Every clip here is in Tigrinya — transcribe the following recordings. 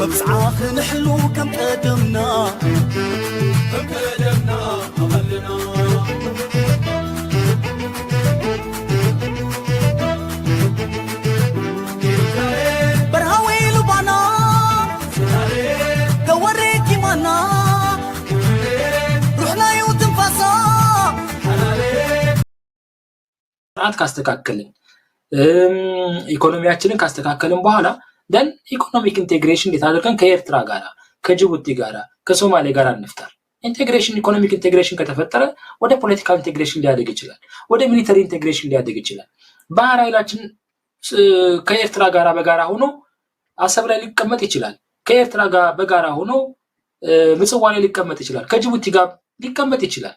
ኣብጽዓ ክንሕሉ ከም ቀደምና፣ ከም ቀደምና ኣቐልና። በርሃዊ ሉባና፣ ገወሬ ኪማና፣ ሩሕናዩ ትንፋሳ። ስርዓት ካስተካከልን፣ እም፣ ኢኮኖሚያችንን ካስተካከልን በኋላ፣ then economic integration እንዴት አድርገን ከኤርትራ ጋራ፣ ከጅቡቲ ጋራ፣ ከሶማሌ ጋራ እንፍጠር። Integration፣ economic integration ከተፈጠረ ወደ political integration ሊያድግ ይችላል፣ ወደ military integration ሊያድግ ይችላል። ባህር ኃይላችን፣ እ፣ ከኤርትራ ጋራ በጋራ ሆኖ አሰብ ላይ ሊቀመጥ ይችላል። ከኤርትራ ጋር በጋራ ሆኖ፣ እ፣ ምጽዋ ላይ ሊቀመጥ ይችላል። ከጅቡቲ ጋር ሊቀመጥ ይችላል።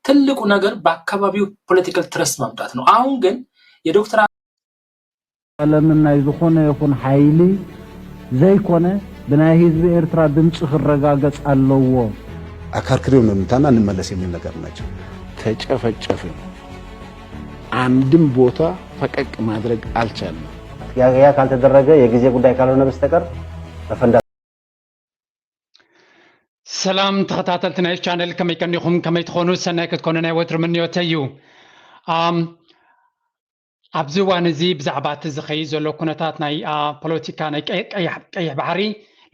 ትልቁ ነገር በአካባቢው political trust ማምጣት ነው። አሁን ግን የዶክተር ዓለምን ናይ ዝኾነ ይኹን ሓይሊ ዘይኮነ፣ ብናይ ህዝቢ ኤርትራ ድምፂ ክረጋገጽ ኣለዎ። አከርክሬው ነው እንምታና እንመለስ የሚል ነገር ናቸው። ተጨፈጨፍን። አንድም ቦታ ፈቀቅ ማድረግ አልቻልንም። ያ ያ ካልተደረገ፣ የጊዜ ጉዳይ ካልሆነ በስተቀር መፈንዳት ሰላም ተኸታተልቲ ናይ ቻነል፣ ከመይ ቀኒኹም? ከመይ ትኾኑ? ሰናይ ክትኮኑ ናይ ወትሩ ምንዮተይ እዩ። ኣም፣ ኣብዚ እዋን እዚ ብዛዕባ እቲ ዝኸይድ ዘሎ ኩነታት ናይ፣ አ፣ ፖለቲካ ናይ ቀይ-፣ ቀይሕ፣ ቀይሕ ባሕሪ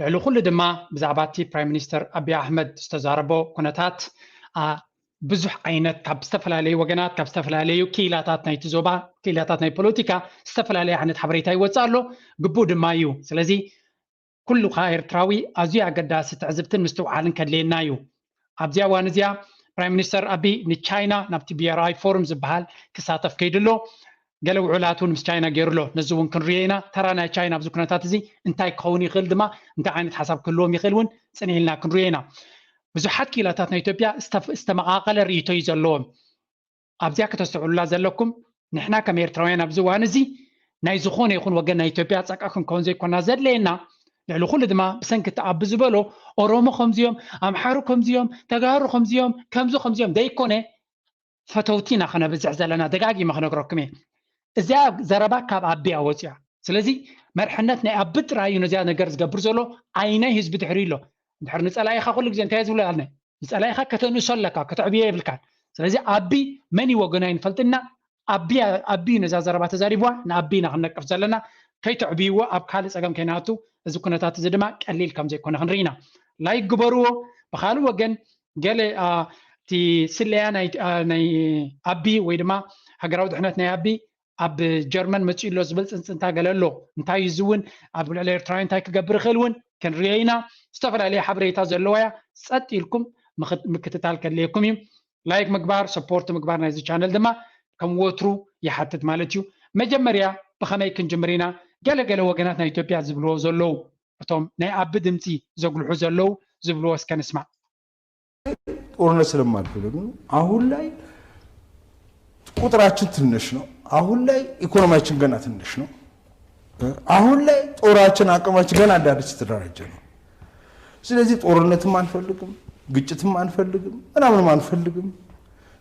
ልዕሊ ኩሉ ድማ ብዛዕባ እቲ ፕራይም ሚኒስተር ኣብይ ኣሕመድ ዝተዛረቦ ኩነታት፣ አ፣ ብዙሕ ዓይነት ካብ ዝተፈላለዩ ወገናት፣ ካብ ዝተፈላለዩ ክኢላታት ናይቲ ዞባ፣ ክኢላታት ናይ ፖለቲካ ዝተፈላለየ ዓይነት ሓበሬታ ይወፅእ ኣሎ። ግቡእ ድማ እዩ። ስለዚ ኩሉ ከዓ ኤርትራዊ ኣዝዩ ኣገዳሲ ትዕዝብትን ምስትውዓልን ከድልየና እዩ። ኣብዚኣ እዋን እዚኣ ፕራይም ሚኒስተር ኣቢ ንቻይና ናብቲ ቢኣርኣይ ፎርም ዝበሃል ክሳተፍ ከይዱ ኣሎ። ገለ ውዕላት እውን ምስ ቻይና ገይሩ ኣሎ። ነዚ እውን ክንሪኦ ኢና። ተራ ናይ ቻይና ኣብዚ ኩነታት እዚ እንታይ ክኸውን ይኽእል ድማ እንታይ ዓይነት ሓሳብ ክህልዎም ይኽእል እውን ጽን ኢልና ክንሪኦ ኢና። ብዙሓት ክኢላታት ናይ ኢትዮጵያ ዝተፍ-፣ ዝተመቓቐለ ርእይቶ እዩ ዘለዎም። ኣብዚኣ ከተስተውዕሉላ ዘለኩም፣ ንሕና ከም ኤርትራውያን ኣብዚ እዋን እዚ ናይ ዝኾነ ይኹን ወገን ናይ ኢትዮጵያ ጸቃ ክንከውን ዘይኮና ዘድለየና፣ ልዕሊ ኩሉ ድማ ብሰንኪ እቲ ኣቢ ዝበሎ ኦሮሞ ከምዚዮም፣ ኣምሓሩ ከምዚዮም፣ ተጋሩ ከምዚዮም፣ ከምዚ ከምዚዮም ዘይኮነ፣ ፈተውቲ ኢና ክነብዝሕ ዘለና። ደጋጊመ ክነግረኩም እየ። እዚኣ ዘረባ ካብ ኣቢ እያ ወፂኣ። ስለዚ መርሕነት ናይ ኣቢ ጥራይ እዩ ነዚኣ ነገር ዝገብር ዘሎ። ኣይናይ ህዝቢ ድሕሪ ኣሎ። እንድሕር ንፀላኢኻ ኩሉ ግዜ እንታይ እየ ዝብሎ ኣልነ? ንፀላኢኻ ከተንእሶ ኣለካ፣ ከተዕብዮ የብልካን። ስለዚ ኣቢ መን እዩ ወገኑ ኣይንፈልጥና። ኣቢ፣ ኣቢ እዩ ነዛ ዘረባ ተዛሪብዋ፣ ንኣቢ ኢና ክንነቅፍ ዘለና። ከይተዕብይዎ ኣብ ካልእ ፀገም ከይንኣቱ፣ እዚ ኩነታት እዚ ድማ ቀሊል ከም ዘይኮነ ክንርኢ ኢና። ላይክ ግበርዎ። ብኻልእ ወገን ገለ፣ አ፣ እቲ ስለያ ናይ፣ አ፣ ናይ ኣቢ ወይ ድማ ሃገራዊ ድሕነት ናይ ኣቢ ኣብ ጀርመን መፂኡ ኣሎ ዝብል ፅንፅንታ ገለ ኣሎ። እንታይ እዩ እዚ እውን ኣብ ልዕሊ ኤርትራውያን እንታይ ክገብር ይኽእል እውን ክንሪኦ ኢና። ዝተፈላለየ ሓበሬታ ዘለዋ እያ። ፀጥ ኢልኩም ምክ-፣ ምክትታል ከድልየኩም እዩ። ላይክ ምግባር፣ ሰፖርት ምግባር ናይዚ ቻነል ድማ ከም ወትሩ ይሓትት ማለት እዩ። መጀመርያ ብኸመይ ክንጅምር ኢና? ገለ ገለ ወገናት ናይ ኢትዮጵያ ዝብልዎ ዘለዉ፣ እቶም ናይ ኣቢ ድምፂ ዘጉልሑ ዘለዉ ዝብልዎ እስከ ንስማዕ። ጦርነት ስለማልፈልግ ነው። አሁን ላይ ቁጥራችን ትንሽ ነው። አሁን ላይ ኢኮኖሚያችን ገና ትንሽ ነው። አሁን ላይ ጦራችን አቅማችን ገና እንደ አዲስ የተደራጀ ነው። ስለዚህ ጦርነትም አንፈልግም፣ ግጭትም አንፈልግም፣ ምናምንም አንፈልግም።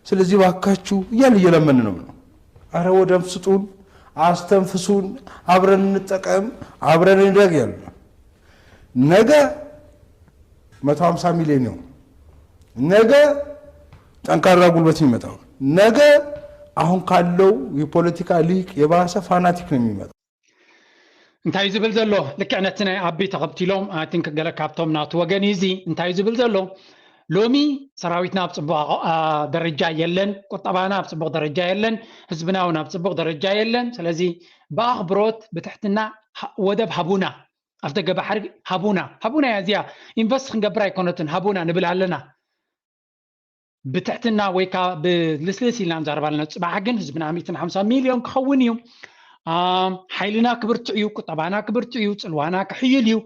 ስለዚህ ባካችሁ እያልን እየለመንን ነው። አረ ወደብ ስጡን፣ አስተንፍሱን፣ አብረን እንጠቀም፣ አብረን እንደግ ያሉ ነገ መቶ ሀምሳ ሚሊዮን ይሁን፣ ነገ ጠንካራ ጉልበት የሚመጣው፣ ነገ አሁን ካለው የፖለቲካ ሊቅ የባሰ ፋናቲክ ነው የሚመጣው። እንታይ እዩ ዝብል ዘሎ? ልክዕ ነቲ ናይ ኣቢ ተኸትሎም፣ I think፣ ገለ ካብቶም ናቱ ወገን እዩ እዚ። እንታይ እዩ ዝብል ዘሎ? ሎሚ ሰራዊትና ኣብ ጽቡቕ ኣቋ-፣ ኣ፣ ደረጃ የለን፣ ቁጠባና ኣብ ጽቡቕ ደረጃ የለን፣ ህዝብና እውን ኣብ ጽቡቕ ደረጃ የለን። ስለዚ ብኣኽብሮት፣ ብትሕትና፣ ሃ-፣ ወደብ ሃቡና፣ ኣፍ ደገ ባሕሪ ሃቡና። ሃቡና እያ እዚኣ። ኢንቨስት ክንገብር ኣይኮነትን፣ ሃቡና ንብል ኣለና። ብትሕትና ወይ ከዓ ብልስልስ ኢልና ንዛረብ ኣለና። ጽባሕ ግን ህዝብና ሚእትን ሓምሳ ሚልዮን ክኸውን እዩ። አ፣ ሓይልና ክብርትዕ እዩ፣ ቁጠባና ክብርትዕ እዩ፣ ጽልዋና ክሕይል እዩ።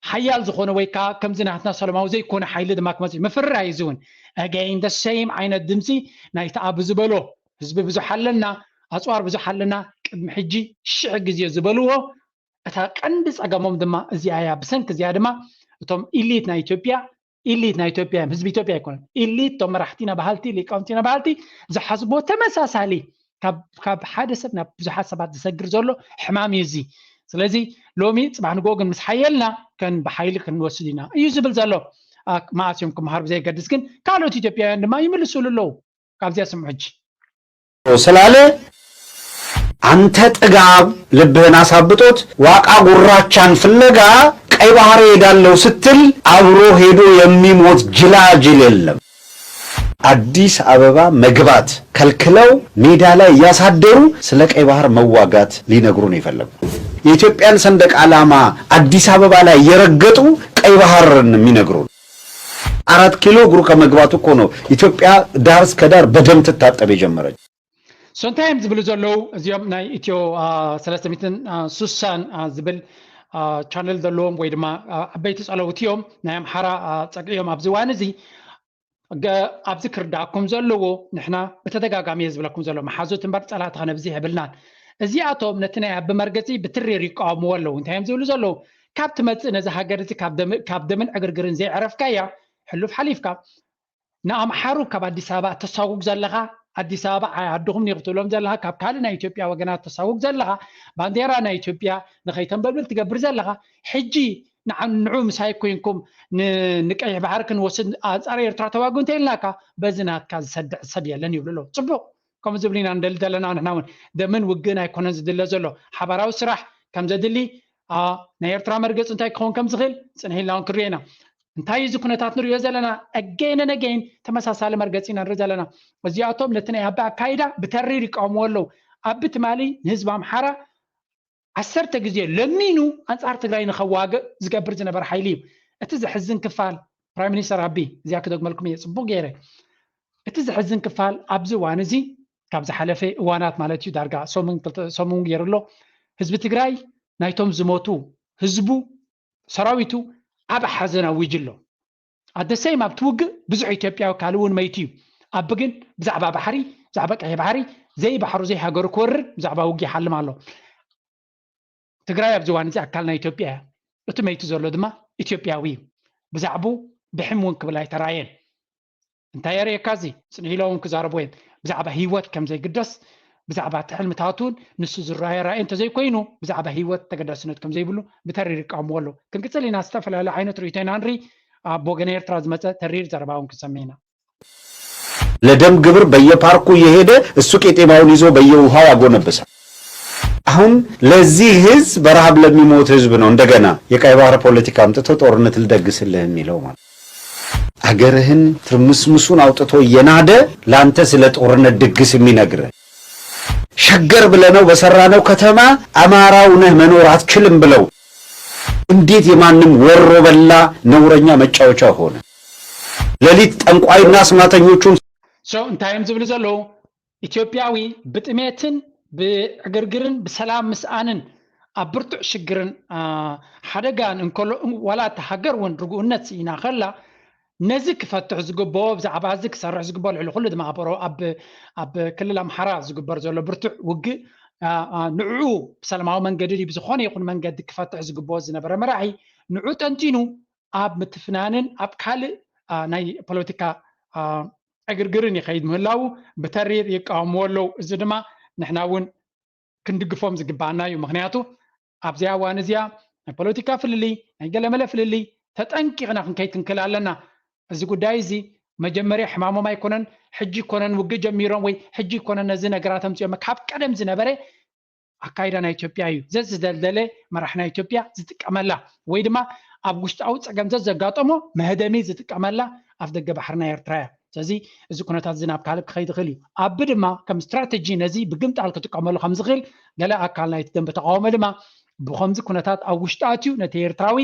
ሓያል ዝኾነ ወይ ከዓ ከምዚ ናትና ሰላማዊ ዘይኮነ ሓይሊ ድማ ክመጽእ እዩ። ምፍርራይ እዩ እዚ እውን። Again the same ዓይነት ድምፂ ናይቲ ኣቢ ዝበሎ፣ ህዝቢ ብዙሕ ኣለና፣ ኣፅዋር ብዙሕ ኣለና፣ ቅድሚ ሕጂ ሽሕ ግዜ ዝበልዎ፣ እታ ቀንዲ ጸገሞም ድማ እዚኣ እያ። ብሰንኪ እዚኣ ድማ እቶም ኢሊት ናይ ኢትዮጵያ፣ ኢሊት ናይ ኢትዮጵያ እዮም፣ ህዝቢ ኢትዮጵያ ኣይኮነን። ኢሊት እቶም መራሕቲ ኢና በሃልቲ፣ ሊቃውንቲ ኢና በሃልቲ ዝሓስብዎ ተመሳሳሊ ካብ፣ ካብ ሓደ ሰብ ናብ ብዙሓት ሰባት ዝሰግር ዘሎ ሕማም እዩ እዚ። ስለዚ ሎሚ ጽባሕ ንግሆ ግን ምስ ሓየልና ከን ብሓይሊ ክንወስድ ኢና እዩ ዝብል ዘሎ። አ፣ መዓስ እዮም ክመሃሩ ብዘየገድስ ግን ካልኦት ኢትዮጵያውያን ድማ ይምልሱሉ ኣለዉ። ካብዚኣ ስምዑ ሕጂ። ስላለ አንተ ጥጋብ ልብህን አሳብጦት ዋቃ ጉራቻን ፍለጋ ቀይ ባህር እሄዳለሁ ስትል አብሮ ሄዶ የሚሞት ጅላጅል የለም። አዲስ አበባ መግባት ከልክለው ሜዳ ላይ እያሳደሩ ስለ ቀይ ባህር መዋጋት ሊነግሩ ነው የፈለጉ። የኢትዮጵያን ሰንደቅ ዓላማ አዲስ አበባ ላይ የረገጡ ቀይ ባህርን የሚነግሩ። አራት ኪሎ እግሩ ከመግባቱ እኮ ነው ኢትዮጵያ ዳር እስከ ዳር በደም ትታጠብ የጀመረች። So እንታይ እዮም ዝብሉ ዘለዉ እዚኦም ናይ ኢትዮ ሰለስተ ሚእትን ስሳን ዝብል ቻነል ዘለዎም ወይ ድማ ዓበይቲ ጸለውቲ እዮም። ናይ ኣምሓራ ጸግዒ እዮም ኣብዚ እዋን እዚ ኣብዚ ክርዳእኩም ዘለዎ። ንሕና ብተደጋጋሚ እየ ዝብለኩም ዘሎ መሓዙት እምበር ጸላእቲ ከነብዝሕ የብልናን። እዚኣቶም ነቲ ናይ ኣቢ መርገጺ ብትሪር ይቃወምዎ ኣለዉ። እንታይ እዮም ዝብሉ ዘለዉ? ካብ ትመጽእ ነዚ ሃገር እዚ ካብ ደምን ዕግርግርን ዘይዕረፍካያ ሕሉፍ ሓሊፍካ ንኣምሓሩ ካብ ኣዲስ ኣበባ እተሳጉግ ዘለኻ ኣዲስ ኣበባ ዓድኹም ኒ ክትብሎም ዘለኻ ካብ ካልእ ናይ ኢትዮጵያ ወገናት እተሳጉግ ዘለኻ ባንዴራ ናይ ኢትዮጵያ ንኸይተንበልብል ትገብር ዘለኻ ሕጂ ንዑ ምሳይ ኮይንኩም ንቀይሕ ባሕሪ ክንወስድ ኣንፃር ኤርትራ ተዋጉ እንተኢልናካ በዚ ናትካ ዝሰድዕ ሰብ የለን ይብሉ ኣለዉ። ፅቡቅ ከምኡ ዝብል ኢና ንደሊ ዘለና ንሕና እውን ደምን ውግእን ኣይኮነን ዝድለ ዘሎ ሓባራዊ ስራሕ ከም ዘድሊ ናይ ኤርትራ መርገፂ እንታይ ክኸውን ከም ዝኽእል ፅንሕ ኢልና እውን ክንሪኦ ኢና። እንታይ እዚ ኩነታት ንሪኦ ዘለና again and again ተመሳሳሊ መርገፂ ኢና ንርኢ ዘለና። እዚኣቶም ነቲ ናይ ኣቢ ኣካይዳ ብተሪር ይቃወምዎ ኣለዉ። ኣቢ ትማሊ ንህዝቢ ኣምሓራ ዓሰርተ ግዜ ለሚኑ ኣንፃር ትግራይ ንኸዋግእ ዝገብር ዝነበረ ሓይሊ እዩ። እቲ ዘሕዝን ክፋል ፕራይም ሚኒስተር ኣቢ እዚኣ ክደግመልኩም እየ ፅቡቅ ገይረ እቲ ዘሕዝን ክፋል ኣብዚ እዋን እዚ ካብ ዝሓለፈ እዋናት ማለት እዩ ዳርጋ ሰሙን ሰሙን ገይሩ ኣሎ ህዝቢ ትግራይ ናይቶም ዝሞቱ ህዝቡ ሰራዊቱ ዓብ ሓዘን ኣዊጅ ኣሎ ኣደሰይም ኣብቲ ውግእ ብዙሕ ኢትዮጵያዊ ካልእ እውን መይቱ እዩ ኣቢ ግን ብዛዕባ ባሕሪ ብዛዕባ ቀይ ባሕሪ ዘይባሕሩ ዘይሃገሩ ክወርር ብዛዕባ ውግእ ይሓልም ኣሎ ትግራይ ኣብዚ እዋን እዚ ኣካል ናይ ኢትዮጵያ እያ እቲ መይቱ ዘሎ ድማ ኢትዮጵያዊ እዩ ብዛዕቡ ብሕም እውን ክብል ኣይተራየን እንታይ የርእየካ እዚ ፅንሕ ኢሎም ክዛረቡ እዮም ብዛዕባ ህይወት ከም ዘይግደስ ብዛዕባ እቲ ሕልምታት እውን ንሱ ዝረኣየ ራእይ እንተዘይኮይኑ ብዛዕባ ህይወት ተገዳስነት ከም ዘይብሉ ብተሪር ይቃወምዎ ኣለዉ ክንቅፅል ኢና ዝተፈላለዩ ዓይነት ርእይቶ ኢና ንርኢ ኣብ ወገን ኤርትራ ዝመፀ ተሪር ዘረባ እውን ክንሰምዕ ኢና ለደም ግብር በየፓርኩ እየሄደ እሱ ቄጤማውን ይዞ በየውሃው ያጎነብሳል። አሁን ለዚህ ህዝብ በረሃብ ለሚሞት ህዝብ ነው እንደገና የቀይ ባህር ፖለቲካ አምጥቶ ጦርነት ልደግስልህ የሚለው ማለት አገርህን ትርምስምሱን አውጥቶ እየናደ ለአንተ ስለ ጦርነት ድግስ የሚነግርህ ሸገር ብለነው በሰራነው ከተማ አማራው ነህ መኖር አትችልም ብለው እንዴት የማንም ወሮ በላ ነውረኛ መጫወቻ ሆነ? ሌሊት ጠንቋይና አስማተኞቹን እንታይ እዮም ዝብሉ ዘለዉ ኢትዮጵያዊ ብጥሜትን ብዕግርግርን ብሰላም ምስኣንን ኣብ ብርቱዕ ሽግርን ሓደጋን እንከሎ ዋላ እቲ ሃገር እውን ርግኡነት ስኢና ከላ ነዚ ክፈትሕ ዝግብኦ ብዛዕባ እዚ ክሰርሕ ዝግብኦ ልዕሊ ኩሉ ድማ ኣብ ክልል ኣምሓራ ዝግበር ዘሎ ብርቱዕ ውግእ ንዕኡ ብሰላማዊ መንገዲ ብዝኾነ ይኹን መንገዲ ክፈትሕ ዝግብኦ ዝነበረ መራሒ ንዑ ጠንጢኑ ኣብ ምትፍናንን ኣብ ካልእ ናይ ፖለቲካ ዕግርግርን ይኸይድ ምህላዉ ብተሪር ይቃወምዎ ኣለዉ። እዚ ድማ ንሕና እውን ክንድግፎም ዝግባኣና እዩ። ምኽንያቱ ኣብዚኣ እዋን እዚኣ ናይ ፖለቲካ ፍልልይ ናይ ገለመለ ፍልልይ ተጠንቂቕና ክንከይድ ክንክእል ኣለና። እዚ ጉዳይ እዚ መጀመርያ ሕማሞም ኣይኮነን፣ ሕጂ ይኮነን ውግእ ጀሚሮም ወይ ሕጂ ይኮነን ነዚ ነገራት ኣምፅኦም ካብ ቀደም ዝነበረ ኣካይዳ ናይ ኢትዮጵያ እዩ። ዘዝደልደለ መራሕ ናይ ኢትዮጵያ ዝጥቀመላ ወይ ድማ ኣብ ውሽጣዊ ፀገም ዘዘጋጠሞ መህደሚ ዝጥቀመላ ኣፍ ደገ ባሕሪ ናይ ኤርትራ እያ። ስለዚ እዚ ኩነታት እዚ ናብ ካልእ ክኸይድ ይኽእል እዩ። ኣቢ ድማ ከም ስትራተጂ ነዚ ብግምጣል ክጥቀመሉ ከም ዝኽእል ገለ ኣካል ናይቲ ደንበ ተቃውሞ ድማ ብኸምዚ ኩነታት ኣብ ውሽጢ ኣትዩ ነቲ ኤርትራዊ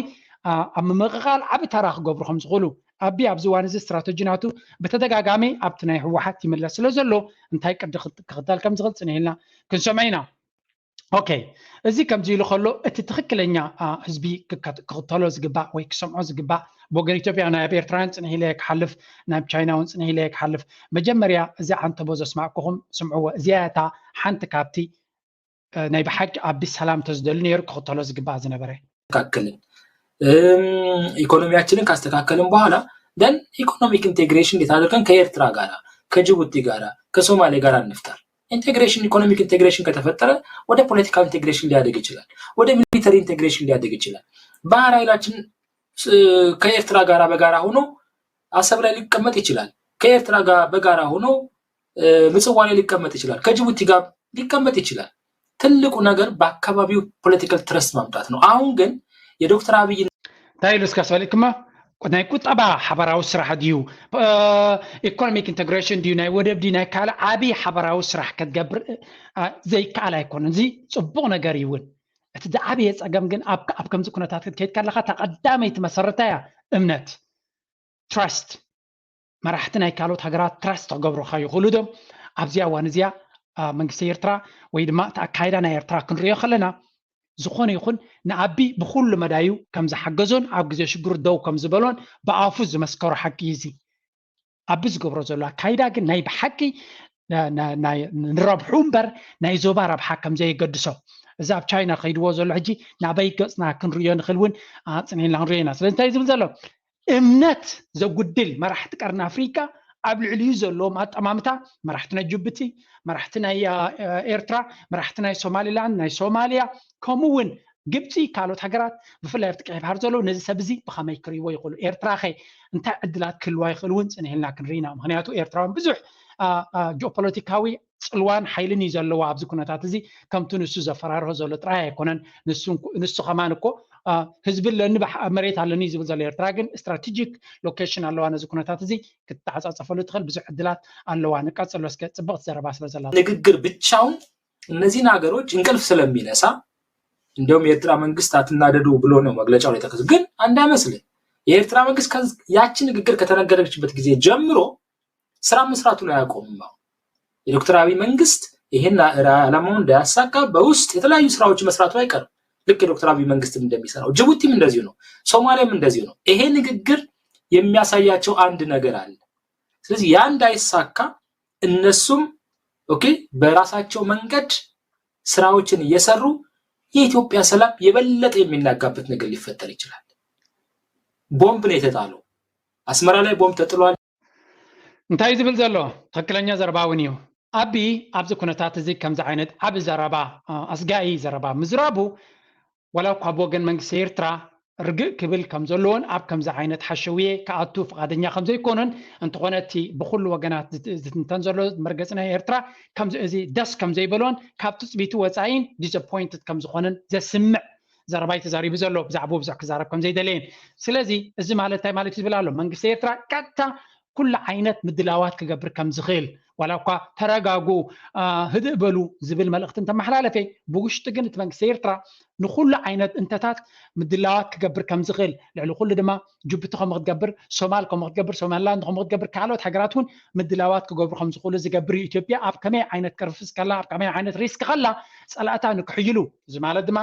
ኣብ ምምቕቓል ዓቢ ተራ ክገብሩ ከም ዝኽእሉ ኣቢ ኣብዚ እዋን እዚ ስትራተጂ ናቱ ብተደጋጋሚ ኣብቲ ናይ ህወሓት ይምለስ ስለ ዘሎ እንታይ ቅዲ ክኽተል ከም ዝኽእል ፅንሕ ኢልና ክንሰምዖ ኢና። ኦኬ፣ እዚ ከምዚ ኢሉ ከሎ እቲ ትኽክለኛ ህዝቢ ክኽተሎ ዝግባእ ወይ ክሰምዖ ዝግባእ ብወገን ኢትዮጵያ ናይ ኣብ ኤርትራውያን ፅንሕ ኢለ ክሓልፍ ናብ ቻይና እውን ፅንሕ ኢለ ክሓልፍ መጀመርያ እዚ ዓንተቦ ዘስማዕኩኹም ስምዕዎ እዚኣ እታ ሓንቲ ካብቲ ናይ ብሓቂ ኣቢ ሰላም ተዝደሊ ነይሩ ክኽተሎ ዝግባእ ዝነበረ ካክልን ኢኮኖሚያችንን ካስተካከልን በኋላ ደን ኢኮኖሚክ ኢንቴግሬሽን እንዴት አድርገን ከኤርትራ ጋራ ከጅቡቲ ጋራ ከሶማሌ ጋር እንፍጠር ኢንቴግሬሽን ኢኮኖሚክ ኢንቴግሬሽን ከተፈጠረ ወደ ፖለቲካል ኢንቴግሬሽን ሊያደግ ይችላል ወደ ሚሊተሪ ኢንቴግሬሽን ሊያደግ ይችላል ባህር ኃይላችን ከኤርትራ ጋር በጋራ ሆኖ አሰብ ላይ ሊቀመጥ ይችላል። ከኤርትራ ጋር በጋራ ሆኖ ምጽዋ ላይ ሊቀመጥ ይችላል። ከጅቡቲ ጋር ሊቀመጥ ይችላል። ትልቁ ነገር በአካባቢው political trust ማምጣት ነው። አሁን ግን የዶክተር አብይ እንታይ ኢሉ እስከ ሰሊክማ ናይ ቁጠባ ሓበራዊ ስራሕ ድዩ economic integration ድዩ ናይ ወደብ ድዩ ናይ ካልእ ዓብዪ ሓበራዊ ስራሕ ክትገብር ዘይከኣል ኣይኮነን። እዚ ፅቡቕ ነገር እዩ እውን እቲ ዝዓበየ ፀገም ግን ኣብ ከምዚ ኩነታት ክትከይድ ከለካ እታ ቀዳመይቲ መሰረታ እያ እምነት trust መራሕቲ ናይ ካልኦት ሃገራት trust ክገብሩካ ይኽእሉ ዶ ኣብዚኣ እዋን እዚኣ መንግስቲ ኤርትራ ወይ ድማ እቲ ኣካይዳ ናይ ኤርትራ ክንሪኦ ከለና ዝኾነ ይኹን ንኣቢ ብኩሉ መዳዩ ከም ዝሓገዞን ኣብ ግዜ ሽግሩ ደው ከም ዝበሎን ብኣፉ ዝመስከሮ ሓቂ እዩ እዚ ኣቢ ዝገብሮ ዘሎ ኣካይዳ ግን ናይ ብሓቂ ንረብሑ እምበር ናይ ዞባ ረብሓ ከም ዘየገድሶ እዚ ኣብ ቻይና ከይድዎ ዘሎ ሕጂ ናበይ ገፅና ክንሪኦ ንኽእል እውን ፅኒሕና ክንሪኦ ኢና ስለዚ እንታይ ዝብል ዘሎ እምነት ዘጉድል መራሕቲ ቀርኒ ኣፍሪካ ኣብ ልዕሊኡ ዘለዎም ኣጠማምታ መራሕቲ ናይ ጅቡቲ መራሕቲ ናይ ኤርትራ መራሕቲ ናይ ሶማሊላንድ ናይ ሶማሊያ ከምኡ እውን ግብፂ ካልኦት ሃገራት ብፍላይ ኣብቲ ቀይ ባሕር ዘለዉ ነዚ ሰብ እዚ ብኸመይ ክርእይዎ ይኽእሉ ኤርትራ ኸ እንታይ ዕድላት ክህልዋ ይኽእል እውን ፅንሕ ኢልና ክንርኢና ምክንያቱ ኤርትራውን ብዙሕ ጂኦፖለቲካዊ ፅልዋን ሓይልን እዩ ዘለዎ ኣብዚ ኩነታት እዚ ከምቲ ንሱ ዘፈራርሆ ዘሎ ጥራይ ኣይኮነን ንሱ ከማን እኮ ህዝቢ ኣለኒ መሬት ኣለኒ ዝብል ዘሎ ኤርትራ ግን strategic location ኣለዋ ነዚ ኩነታት እዚ ክትተዓፃፀፈሉ ትኽእል ብዙሕ ዕድላት ኣለዋ ንቀፅሎ እስከ ፅብቕቲ ዘረባ ስለ ዘላ ንግግር ብቻውን እነዚህን ሀገሮች እንቅልፍ ስለሚነሳ እንዲሁም የኤርትራ መንግስት አትናደዱ ብሎ ነው መግለጫው ላይ ተከስ ግን አንድ አይመስልም የኤርትራ መንግስት ያቺ ንግግር ከተነገረችበት ጊዜ ጀምሮ ስራ መስራቱ ላይ አያቆምም የዶክተር አብይ መንግስት ይህን ዓላማውን እንዳያሳካ በውስጥ የተለያዩ ስራዎች መስራቱ አይቀርም ልክ የዶክተር አብይ መንግስትም እንደሚሰራው ጅቡቲም እንደዚሁ ነው ሶማሊያም እንደዚሁ ነው ይሄ ንግግር የሚያሳያቸው አንድ ነገር አለ ስለዚህ ያ እንዳይሳካ እነሱም okay በራሳቸው መንገድ ስራዎችን እየሰሩ የኢትዮጵያ ሰላም የበለጠ የሚናጋበት ነገር ሊፈጠር ይችላል ቦምብ ነው የተጣለው አስመራ ላይ ቦምብ ተጥሏል እንታይ ዝብል ዘሎ ትክክለኛ ዘረባ እውን እዩ ኣቢ ኣብዚ ኩነታት እዚ ከምዚ ዓይነት ዓብ ዘረባ ኣስጋኢ ዘረባ ምዝራቡ ዋላ እኳ ብወገን መንግስቲ ኤርትራ ርግእ ክብል ከም ዘለዎን ኣብ ከምዚ ዓይነት ሓሸውየ ክኣቱ ፍቓደኛ ከም ዘይኮነን እንተኾነ እቲ ብኩሉ ወገናት ዝትንተን ዘሎ መርገፂ ናይ ኤርትራ ከምዚ እዚ ደስ ከም ዘይበሎን ካብ ትፅቢቱ ወፃኢን disappointed ከም ዝኾነን ዘስምዕ ዘረባይ ተዛሪቡ ዘሎ ብዛዕባኡ ብዙሕ ክዛረብ ከም ዘይደለየን ስለዚ እዚ ማለት እንታይ ማለት እዩ ዝብል ኣሎ መንግስቲ ኤርትራ ቀጥታ ኩሉ ዓይነት ምድላዋት ክገብር ከም ዝኽእል ዋላ እኳ ተረጋጉ ህድእ በሉ ዝብል መልእኽቲ እንተመሓላለፈ ብውሽጢ ግን እቲ መንግስቲ ኤርትራ ንኩሉ ዓይነት እንተታት ምድላዋት ክገብር ከም ዝኽእል ልዕሊ ኩሉ ድማ ጅቡቲ ከም ክትገብር ሶማል ከም ክትገብር ሶማላንድ ከም ክትገብር ካልኦት ሃገራት እውን ምድላዋት ክገብሩ ከም ዝኽእሉ ዝገብር እዩ ኢትዮጵያ ኣብ ከመይ ዓይነት ቅርፍስ ከላ ኣብ ከመይ ዓይነት ሪስክ ከላ ፀላእታ ንክሕይሉ እዚ ማለት ድማ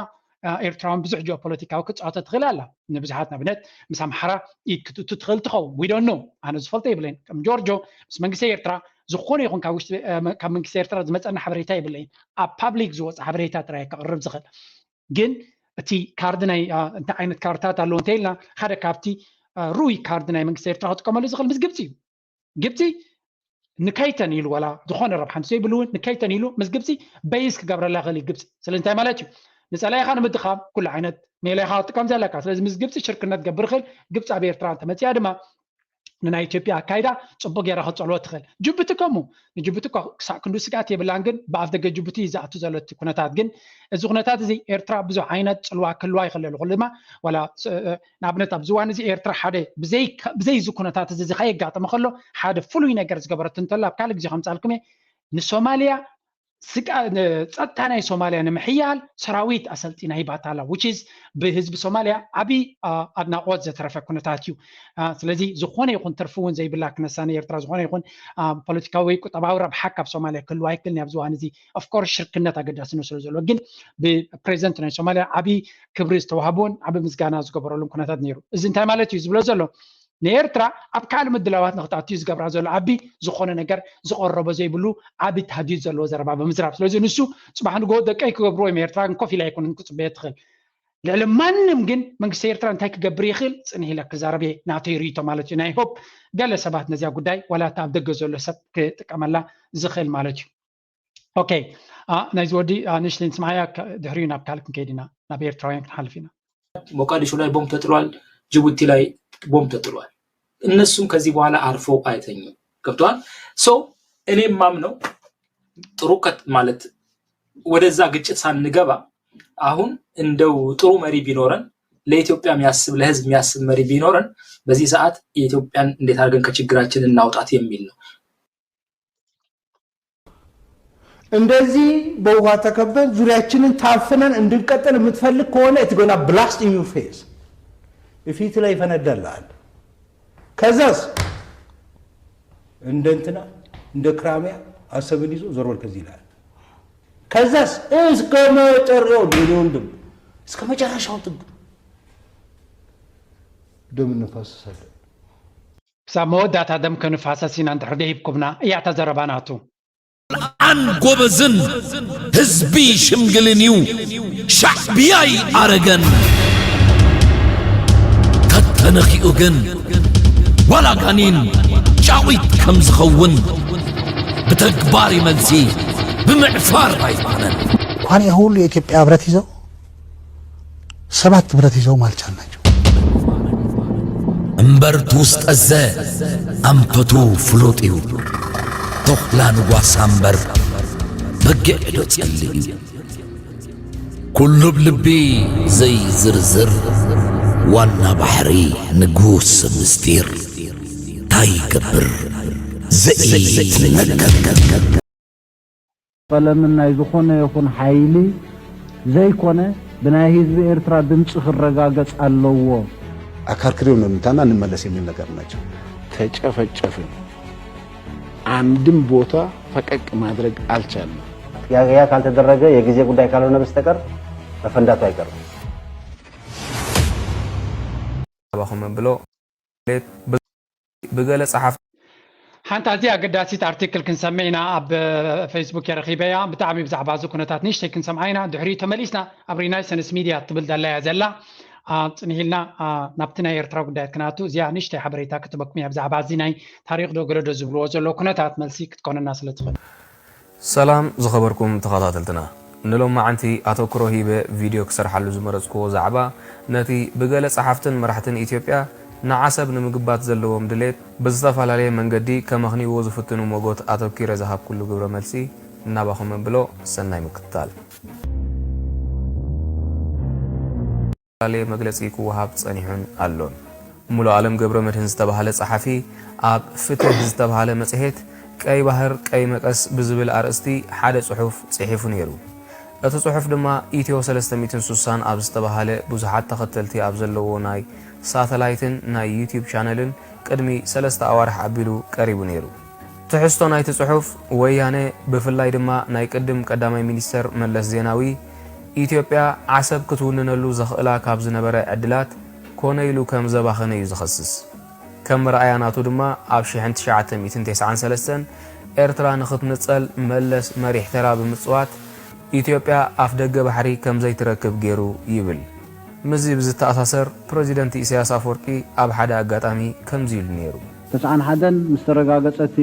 ኤርትራውን ብዙሕ ጂኦፖለቲካዊ ክፃወተ ትኽእል ኣላ ንብዙሓት ንኣብነት ምስ ኣምሓራ ኢድ ክትእቱ ትኽእል ትኸውን ዊዶኖ ኣነ ዝፈልጦ የብለይን ከም ጆርጆ ምስ መንግስቲ ኤርትራ ዝኾነ ይኹን ካብ ውሽጢ ካብ መንግስቲ ኤርትራ ዝመፀና ሓበሬታ የብለይን ኣብ ፓብሊክ ዝወፅ ሓበሬታ ጥራይ ከቕርብ ዝኽእል ግን እቲ ካርድ ናይ እንታይ ዓይነት ካርድታት ኣለዎ እንተ ኢልና ሓደ ካብቲ ሩይ ካርድ ናይ መንግስቲ ኤርትራ ክጥቀመሉ ዝኽእል ምስ ግብፂ እዩ ግብፂ ንከይተን ኢሉ ዋላ ዝኾነ ረብሓ ዘይብሉ እውን ንከይተን ኢሉ ምስ ግብፂ በይስ ክገብረላ ይኽእል እዩ ግብፂ ስለዚ እንታይ ማለት እዩ ንፀላኢኻ ንምድኻም ኩሉ ዓይነት ሜላኻ ክጥቀም ዘለካ ስለዚ ምስ ግብፂ ሽርክነት ገብር ይኽእል ግብፂ ኣብ ኤርትራ እንተመፅያ ድማ ንናይ ኢትዮጵያ ኣካይዳ ፅቡቅ ገይራ ክፀልዎ ትኽእል ጅቡቲ ከምኡ ንጅቡቲ ክሳዕ ክንዱ ስግኣት የብላን ግን ብኣፍ ደገ ጅቡቲ ዝኣቱ ዘሎ እቲ ኩነታት ግን እዚ ኩነታት እዚ ኤርትራ ብዙሕ ዓይነት ፅልዋ ክህልዋ ይኽእል ኩሉ ድማ ዋላ ንኣብነት ኣብዚ እዋን እዚ ኤርትራ ሓደ ብዘይ እዚ ኩነታት እዚ ከየጋጠመ ከሎ ሓደ ፍሉይ ነገር ዝገበረቱ እንተሎ ኣብ ካልእ ግዜ ከምፃልኩም እየ ንሶማልያ ጸጥታ ናይ ሶማልያ ንምሕያል ሰራዊት ኣሰልጢና ሂባታ ኣላ which is ብህዝቢ ሶማልያ ዓብዪ ኣድናቆት ዘተረፈ ኩነታት እዩ ስለዚ ዝኾነ ይኹን ትርፊ እውን ዘይብላ ክነሳ ንኤርትራ ዝኾነ ይኹን ፖለቲካዊ ቁጠባዊ ረብሓ ካብ ሶማልያ ክህልዋ ይክእል ኣብዚ ዋን እዚ of course ሽርክነት ኣገዳስነት ስለ ዘለዎ ግን ብፕሬዚደንት ናይ ሶማልያ ዓብዪ ክብሪ ዝተዋህቦን ዓብዪ ምስጋና ዝገበረሉን ኩነታት ነይሩ እዚ እንታይ ማለት እዩ ዝብሎ ዘሎ ንኤርትራ ኣብ ካልእ ምድላዋት ንክትኣትዩ ዝገብራ ዘሎ ዓቢ ዝኾነ ነገር ዝቐረቦ ዘይብሉ ዓቢ ታህዲድ ዘለዎ ዘረባ ብምዝራብ ስለዚ ንሱ ፅባሕ ንግሆ ደቀይ ክገብርዎ እዮም ኤርትራ ግን ኮፍ ኢላ ኣይኮነን ክፅበየ ትኽእል ልዕሊ ማንም ግን መንግስቲ ኤርትራ እንታይ ክገብር ይኽእል ፅንሕ ኢለ ክዛረብ እየ ናተይ ርእይቶ ማለት እዩ ናይ ሆፕ ገለ ሰባት ነዚያ ጉዳይ ዋላ እቲ ኣብ ደገ ዘሎ ሰብ ክጥቀመላ ዝኽእል ማለት እዩ ኦኬ ናይዚ ወዲ ንእሽተይ ንስምዓያ ድሕሪኡ ናብ ካልእ ክንከይድ ኢና ናብ ኤርትራውያን ክንሓልፍ ኢና ሞቃዲሾ ላይ ቦምብ ተጥሏል፣ ጅቡቲ ላይ ቦምብ ተጥሏል። እነሱም ከዚህ በኋላ አርፈው አይተኙም። ገብተዋል። So እኔ የማምነው ጥሩ ከት- ማለት ወደዛ ግጭት ሳንገባ አሁን እንደው ጥሩ መሪ ቢኖረን፣ ለኢትዮጵያ የሚያስብ፣ ለህዝብ የሚያስብ መሪ ቢኖረን፣ በዚህ ሰዓት የኢትዮጵያን እንዴት አድርገን ከችግራችን እናውጣት የሚል ነው። እንደዚህ በውሃ ተከበን ዙሪያችንን ታፍነን እንድንቀጥል የምትፈልግ ከሆነ it's gonna blast in your face፣ ፊት ላይ ይፈነዳልሃል። ከዛስ እንደ እንትና እንደ ክራሚያ አሰብን ይዞ ዞር በል ከዚህ ይላል። ከዛስ እስከ መጨረሻው ሌሎ ወንድም እስከ መጨረሻው ጥግ ደም እንፋሰሳለን። ክሳብ መወዳእታ ደም ክንፋሰስ ኢና እንድሕር ደሂብኩምና እያ እታ ዘረባ ናቱ። ኣን ጎበዝን ህዝቢ ሽምግልን እዩ ሻዕብያይ ኣረገን ተተነኺኡ ግን ዋላ ጋኒን ጫዊት ከም ዝኸውን ብተግባር መልሲ ብምዕፋር ኣይኮነን። እንኳን ይህ ሁሉ የኢትዮጵያ ህብረት ይዘው ሰባት ህብረት ይዘውም አልቻልናቸው። እምበር ትውስጠዘ ኣንፈቱ ፍሉጥ እዩ። ተኹላ ንጓሳ እምበር በጊዕ ዶ ጸልእ እዩ። ኩሉ ብልቢ ዘይዝርዝር ዋና ባሕሪ ንጉስ ምስጢር ታይ ይገብር ዘይትነገር። ቀለምን ናይ ዝኾነ ይኹን ሓይሊ ዘይኮነ ብናይ ህዝቢ ኤርትራ ድምፂ ክረጋገፅ ኣለዎ። አከርክሬው ነው የሚመታና እንመለስ የሚል ነገር ናቸው። ተጨፈጨፍን። አንድም ቦታ ፈቀቅ ማድረግ አልቻልንም። ያ ካልተደረገ የጊዜ ጉዳይ ካልሆነ በስተቀር መፈንዳቱ አይቀርም። ናባኹም ብሎ ብገለ ጸሓፍ ሓንቲ ኣዝያ ኣገዳሲት ኣርቲክል ክንሰምዕ ኢና ኣብ ፌስቡክ የረኺበያ። ብጣዕሚ ብዛዕባ እዚ ኩነታት ንእሽተይ ክንሰምዓ ኢና። ድሕሪኡ ተመሊስና ኣብ ሪናይሰንስ ሚድያ ትብል ዘላ እያ ዘላ። ጽንሂልና ናብቲ ናይ ኤርትራ ጉዳያት ክናቱ እዚኣ ንእሽተይ ሓበሬታ ክትበኩም እያ ብዛዕባ እዚ ናይ ታሪኽ ዶ ገለዶ ዝብልዎ ዘለዉ ኩነታት መልሲ ክትኮነና ስለ ትኽእል። ሰላም ዝኸበርኩም ተኸታተልትና፣ ንሎማዓንቲ ኣተኩሮ ሂበ ቪድዮ ክሰርሓሉ ዝመረጽክዎ ዛዕባ ነቲ ብገለ ጸሓፍትን መራሕትን ኢትዮጵያ ንዓሰብ ንምግባት ዘለዎም ድሌት ብዝተፈላለየ መንገዲ ከመኽንይዎ ዝፍትኑ መጎት ኣተኪረ ዝሃብኩሉ ግብረ መልሲ እናባኹም እብሎ ሰናይ ምክትታል። ዝተፈላለየ መግለጺ ክወሃብ ጸኒሑን ኣሎን። ሙሉኣለም ገብረመድህን ዝተባህለ ጸሓፊ ኣብ ፍትህ ዝተባህለ መጽሔት ቀይ ባህር ቀይ መቀስ ብዝብል ኣርእስቲ ሓደ ጽሑፍ ጽሒፉ ነይሩ። እቲ ጽሑፍ ድማ ኢትዮ ሰለስተ ሚእትን ሱሳን ኣብ ዝተባህለ ብዙሓት ተኸተልቲ ኣብ ዘለዎ ናይ ሳተላይትን ናይ ዩትዩብ ቻነልን ቅድሚ ሰለስተ ኣዋርሕ ኣቢሉ ቀሪቡ ነይሩ። ትሕዝቶ ናይቲ ጽሑፍ፣ ወያነ ብፍላይ ድማ ናይ ቅድም ቀዳማይ ሚኒስተር መለስ ዜናዊ፣ ኢትዮጵያ ዓሰብ ክትውንነሉ ዘኽእላ ካብ ዝነበረ ዕድላት ኮነ ኢሉ ከም ዘባኸነ እዩ ዝኸስስ። ከም መርኣያ ናቱ ድማ ኣብ ሽሕን ትሽዓተ ሚእትን ተስዓን ሰለስተን ኤርትራ ንኽትንጸል መለስ መሪሕ ተራ ብምጽዋት ኢትዮጵያ ኣፍደገ ባሕሪ ከም ዘይትረክብ ገይሩ ይብል። ምስዚ ብዝተኣሳሰር ፕረዚደንት ኢሳያስ ኣፈወርቂ ኣብ ሓደ ኣጋጣሚ ከምዚ ኢሉ ነይሩ። ተስዓን ሓደን ምስ ተረጋገጸ እቲ